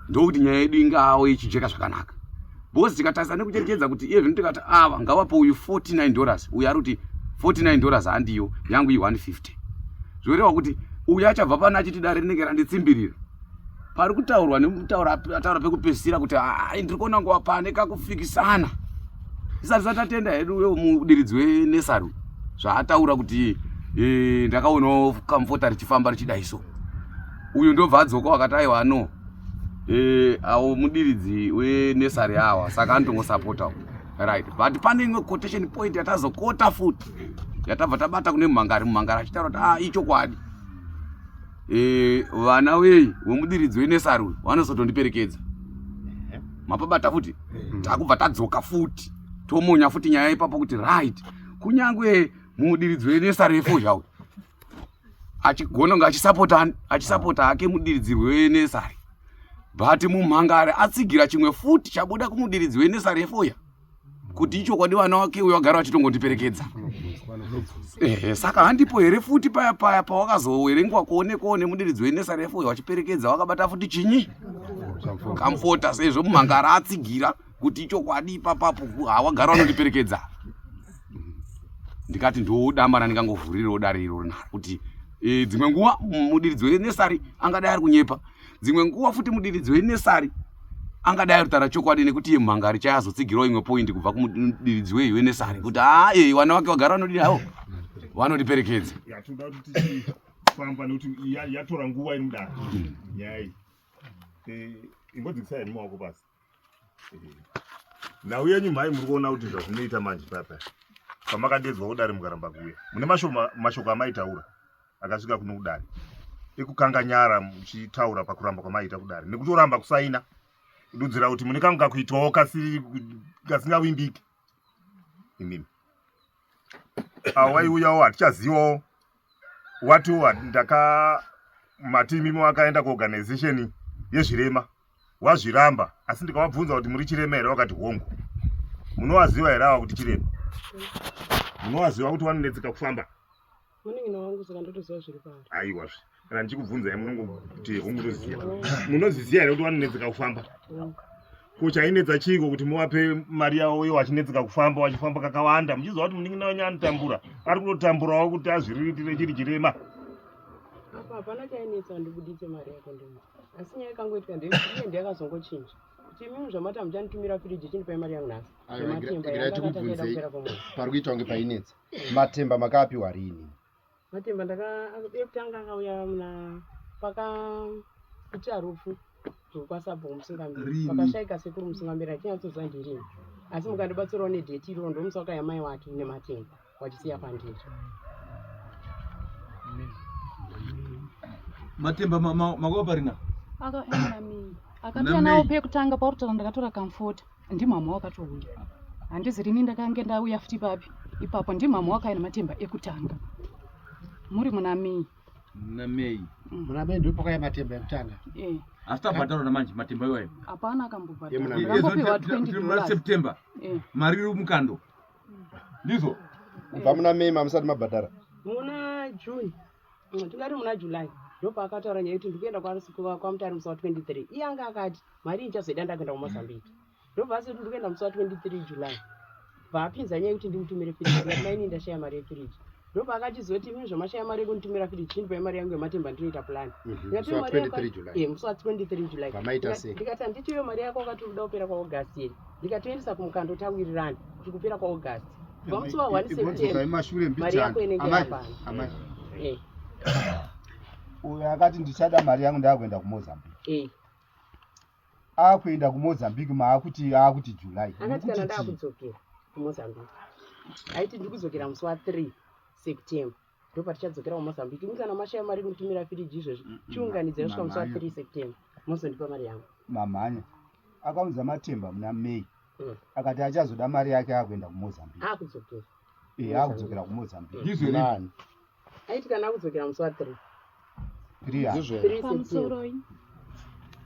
ndokuti nyaya yedu ingawo ichijeka zvakanaka because tikatarisa nekucherechedza kuti iye zvino tikati ava ngavape uyu 49 dollars uyu ari kuti 49 dollars handiyo yangu i150 zvoreva kuti uyu achabva pano achiti dare rinenge randitsimbirira pari kutaurwa nemutaura ataura pekupedzisira kuti hai ndiri kuona nguva pane kakufikisana isati satatenda hedu uyo mudiridzi wenesaru zvaataura kuti e, ndakaonawo kamfota richifamba richidai so uyu ndobva adzoka wakati aiwa no e, awo mudiridzi wenesari awa saka anotongosapota right but pane imwe quotation point yatazokota futi yatabva tabata kune mumhangari mumhangari achitaura kuti ah ichokwadi Eh, vana wei wemudiridzi wenesari uyu vanozotondiperekedza mapabata futi hmm. takubva tadzoka futi tomonya futi nyaya ipapo kuti right kunyange mudiridzi wenesari wefozha uyu achigona kunge achisapota achisapota hake mudiridzi wenesari but mumhangari atsigira chimwe futi chabuda kumudiridzi wenesari yefoya kuti ichokwadi vana wake uyo vagara vachitongondiperekedza ehe saka handipo here futi paya paya pawakazowerengwa kuonekwawo nemudiridzi wenesaref uyo wachiperekedza wakabata futi chinyi kamfota sezvo mumhangara atsigira kuti ichokwadi ipapapo hawagara vanondiperekedza ndikati ndodamba randingangovhurirawo dare iro naro kuti e, dzimwe nguva mudiridzi wenesari angadai ari kunyepa dzimwe nguva futi mudiridzi wenesari angadai aritaura chokwadi nekuti iye mhangari chayazotsigirawo imwe point kubva kumudiridzi weyi wenesari kuti haa ee vana vake vagara vanodii havo vanotiperekedza famba nekuti yatora nguva iri mudare mm. nyaya iyi eh, ingodzikisai henyu maoko pasi eh, nhau yenyu mhai muri kuona kuti zvazvinoita manje papa pamakadedzwa kudare mukaramba kuuya mune mashoko amaitaura akasvika kuno kudare ekukanga nyara muchitaura pakuramba kwamaita kudare nekutoramba kusaina kududzira kuti mune kangu kakuitwawo kasingavimbiki imimi awaiuyawo hatichazivawo watiwo ndaka mati imimi wakaenda kuorganization yezvirema wazviramba asi ndikavabvunza kuti muri chirema here vakati hongu munovaziva here ava kuti chirema munovaziva kuti vanonetseka kufamba Munin'ina wangu saka ndotoziva zviri paari. Aiwa zve. Kana ndichikubvunzai munongoti hongu ndoziva. Munozviziva here kuti vanonetseka kufamba? Ko chainetsa chiiko kuti muvape mari yavo ivo vachinetseka kufamba vachifamba kakawanda muchiziva kuti munin'ina wenyu anotambura ari kutotamburawo kuti azviriritire chiri chirema. Apa hapana chainetsa ndibuditse mari yako ndimo. Asi nyaya ikangoitika ndeyekuti iye ndiye akazongochinja. Kuti imimi zvamati hamuchanditumira firiji chindipai mari yangu nhasi. Zvematemba yanga akati achaida kupera kwemwedzi. Pari kuita kunge painetsa. Matemba makaapiwa rini? Matemba ndaka ekutanga akauya muna pakaita rufu rwekwasabhuku Musingamberi. Pakashaika sekuru Musingamberi achinyatsoziva ndirini. Asi mukandibatsirawo nedheti iroro ndomusi wakauya mai wake nematemba wachisiya pandiri. Matemba makawapa rina? Akauya muna Akauya nawo pekutanga pauri ndakatora kamfota. Ndimhamha wakatouya handizi rini ndakange ndauya futi papi ipapo ndimhamha wakauya nematemba ekutanga muri muna mii. Muna May. Muna May ndipo pakauya matemba ekutanga. Eh. Asi tabhadharwa namanje matemba iwayo. Hapana akambobhadhara. Ndakambopiwa 20 dollars. September. Eh. Mari iri mukando. Ndizvo. Kubva muna May mamusati mabhadhara. Muna June. Tingati muna July. Ndopaakataura nyaya yekuti ndikuenda kwaMutare musi wa 23. Iye anga akati mari iyi ndichazoida ndakuenda kuMozambique. Ndobva asati ndikuenda musi wa 23 July. Bvaapinza nyaya yekuti ndimutumire firiji ndikati mainini ndashaya mari yefiriji. Ndobva akachizoti imi zvamashaya mari yekunditumira firiji chindipai mari yangu yematemba ndinoita plan. Ndikati Musi wa mari yako 23 July. Eh, musi wa 23 July. Pamaita sei? Ndikati handiti iyo mari yako wakati unoda kupera kwaAugust here. Ndikatoendesa kumukando tawirirana kuti kupera kwaAugust. Kubva musi wa 1 Ibvonzokai September mashure mari mbichana. yako inenge Amai, yapano. amai. Eh, Uyo akati ndichada mari yangu ndakuenda kuMozambique. eh. Akuenda kuMozambique maakuti akuti July. Akati kana Mukuti chii? ndakudzokera kuMozambique aiti ndiri kudzokera musi wa 3 September ndopatichadzokera kuMozambique. Imi kana mashaya mari yekunitumira firiji izvozvi chiunganidzai kusvika musi wa Mamhanya. 3 September mozondipa mari yangu. Mamhanya. Akaunza matemba muna May. Akati achazoda mari yake akuenda kuMozambique. Akudzokera. Eh, akudzokera kuMozambique. Ndizvo here? Nani? Aiti kana akudzokera musi wa 3 3 ya. Ndizvo here? 3 September. Pamusoroi.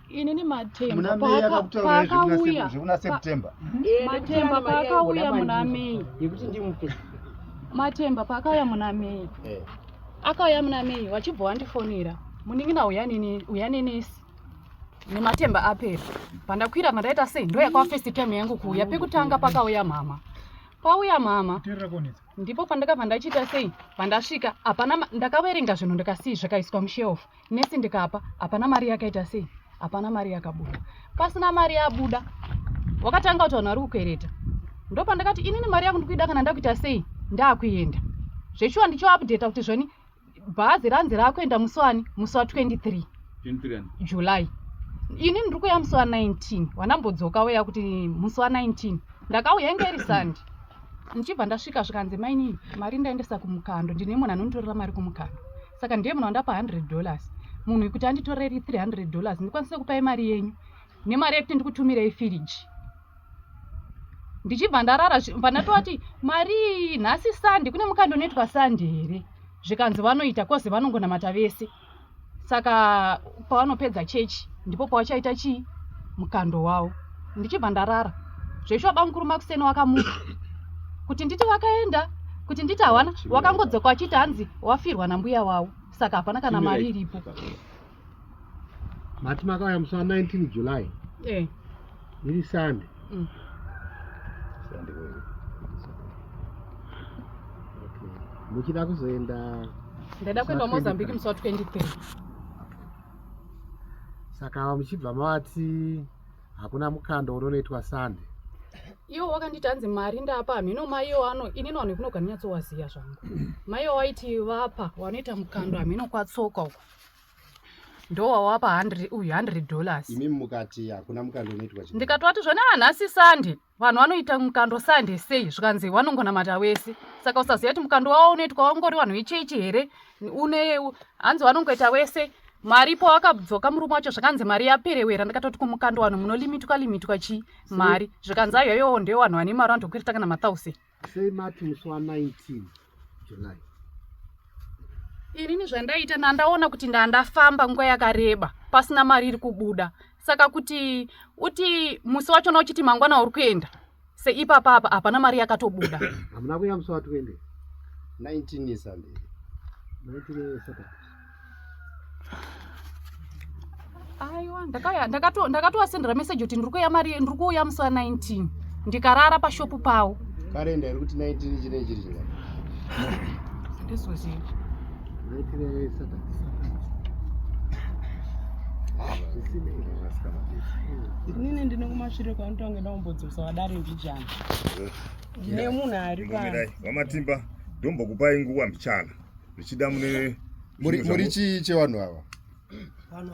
Inini matemba Muna May akakutaura paakauya zvekuna September. Eh, matemba nekuti ane mari yaimboda paakauya muna kwandiri May. yekuti ndimupe. Matemba paakauya muna May. Eh. Akauya muna May wachibva wandifonera. Munin'ina uya neni uya nenesi. Nematemba apera. Pandakwira mandaita sei ndo yakava first time yangu kuuya. Pekutanga pakauya mama. Pauya mama. Ndipo pandakabva ndachiita sei pandasvika hapana ndakaverenga zvinhu ndikasii zvikaiswa mushelf nesi ndikapa hapana mari yakaita sei hapana mari yakabuda pasina mari yabuda wakatanga kuti vanhu vari kukwereta ndopandakati inini mari yangu ndikuida kana ndakuita sei ndakuenda zveshuwa ndichoupdata kuti zvoni bhazi ranzi rakuenda musi wani musi wa 23 23 July ini ndiri kuuya musi wa 19 wandambodzoka uya kuti musi wa 19 ndakauya inge iri sandi ndichibva ndasvika zvikanzi mainini mari ndaendesa kumukando ndine munhu anonditorera mari kumukando saka ndiye munhu wandapa 100 dollars munhu kuti anditoreri 300 dollars ndikwanise kupai mari yenyu nemari yekuti ndikutumirei firiji ndichibva ndarara pandatovati mari iyi nhasi sandi kune mukando unoitwa sandi here zvikanzi vanoita kozi vanongonamata vese saka pavanopedza chechi ndipo pavachaita chii mukando wavo ndichibva ndarara zveshuwa bamukuru makuseni wakamuka kuti nditi wakaenda kuti nditi hawana wakangodzoka wachiti hanzi wafirwa nambuya wavo saka hapana kana mari iripo Mati makauya musi wa 19 July. Eh. Iri Sunday. Okay. Muchida kuzoenda Ndaida kuenda kuMozambique musi wa 23. Saka muchibva mavati hakuna mukando unonoitwa Sunday. Iwo wakanditi hanzi mari ndapa hameno maiwo ano inini vanhu vekunoga ndinyatsowaziya zvangu. Maiwo waiti vapa wanoita mukando hameno kwatsoka uko. Ndowawapa 100 uyu 100 dollars. Imi mukati hakuna mukando unoitwa chii? Ndikatoti zvona nhasi Sunday vanhu vanoita mukando Sunday sei zvikanzi vanongonamata wese saka usaziva kuti mukando wavo unoitwa wangori vanhu vechechi here une hanzi vanongoita wese mari pawakadzoka murume wacho zvakanzi mari yaperewera ndikatoti kumukando vanhu munolimitwa limitwa chii mari zvikanzi ayo iyowo ndeyo vanhu vane mari vanotokwereta kana mathousand Sei mati musi wa 19 July? Inini zvandaita nandaona kuti ndandafamba nguva yakareba pasina mari iri kubuda saka kuti uti musi wachona uchiti mangwana uri kuenda seipapa apa hapana mari yakatobuda. Hamuna kuya musi wa 20? 19 iSunday. 19 Saturday. Aiwa ndakauya ndakatoasendera message kuti ndiri kuuya mari ndiri kuuya musi wa 19 ndikarara pashopu pawo. Karenda iri kuti 19 chinenge chiri chingani? Handizozivi. 19 Saturday. Inini ndine kumashure kwanotonge ndambodzosa vadare mbijana. Ndine munhu ari pa Mirai, VaMatimba, ndombokupai nguva mbichana. Zvichida mune Muri muri chii chevanhu ava?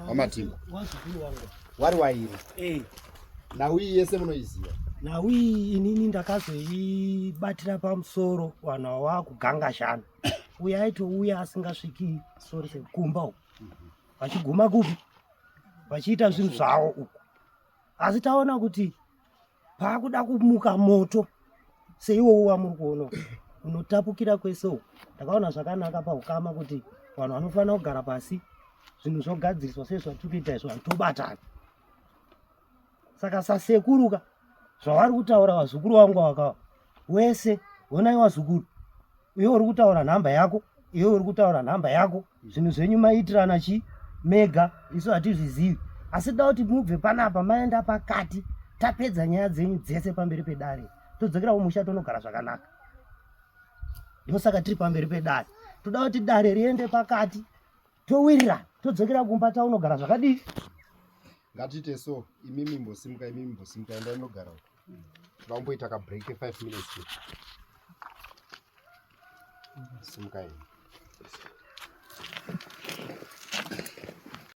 VaMatimba. Wazukuru wangu. Wari wairi. Eh. Nhau iyi yese munoiziva. Nhau iyi inini ndakazoibatira pamusoro vanhu ava vakugangashana. Uyo aitouya asingasviki sorry sekumba uku. Vachiguma kupi? Vachiita zvinhu zvavo uku. Asi taona kuti paakuda kumuka moto seiwowo wamuri kuona unotapukira kwese uku. Ndakaona zvakanaka paukama kuti Vanhu vanofanira kugara pasi, zvinhu zvogadziriswa sezvatiri kuita izvo, vanhu tobatana. Saka sasekuruka zvavari kutaura vazukuru vangu vakawa wese, honai vazukuru, iwe uri kutaura nhamba yako, iwe uri kutaura nhamba yako, zvinhu zvenyu maiitirana chi mega, isu hatizvizivi. Asi da kuti mubve panapa maenda pakati, tapedza nyaya dzenyu dzese pamberi pedare, todzokera kumusha tonogara zvakanaka. Ndosaka tiri pamberi pedare, toda kuti dare riende pakati, towirirana, todzokera kumba taunogara zvakadii. Ngatiite so, imimi mbosimuka, imimi mbosimuka, endai munogara uko. Toda kumboita ka break 5 minutes chete. Simuka imi.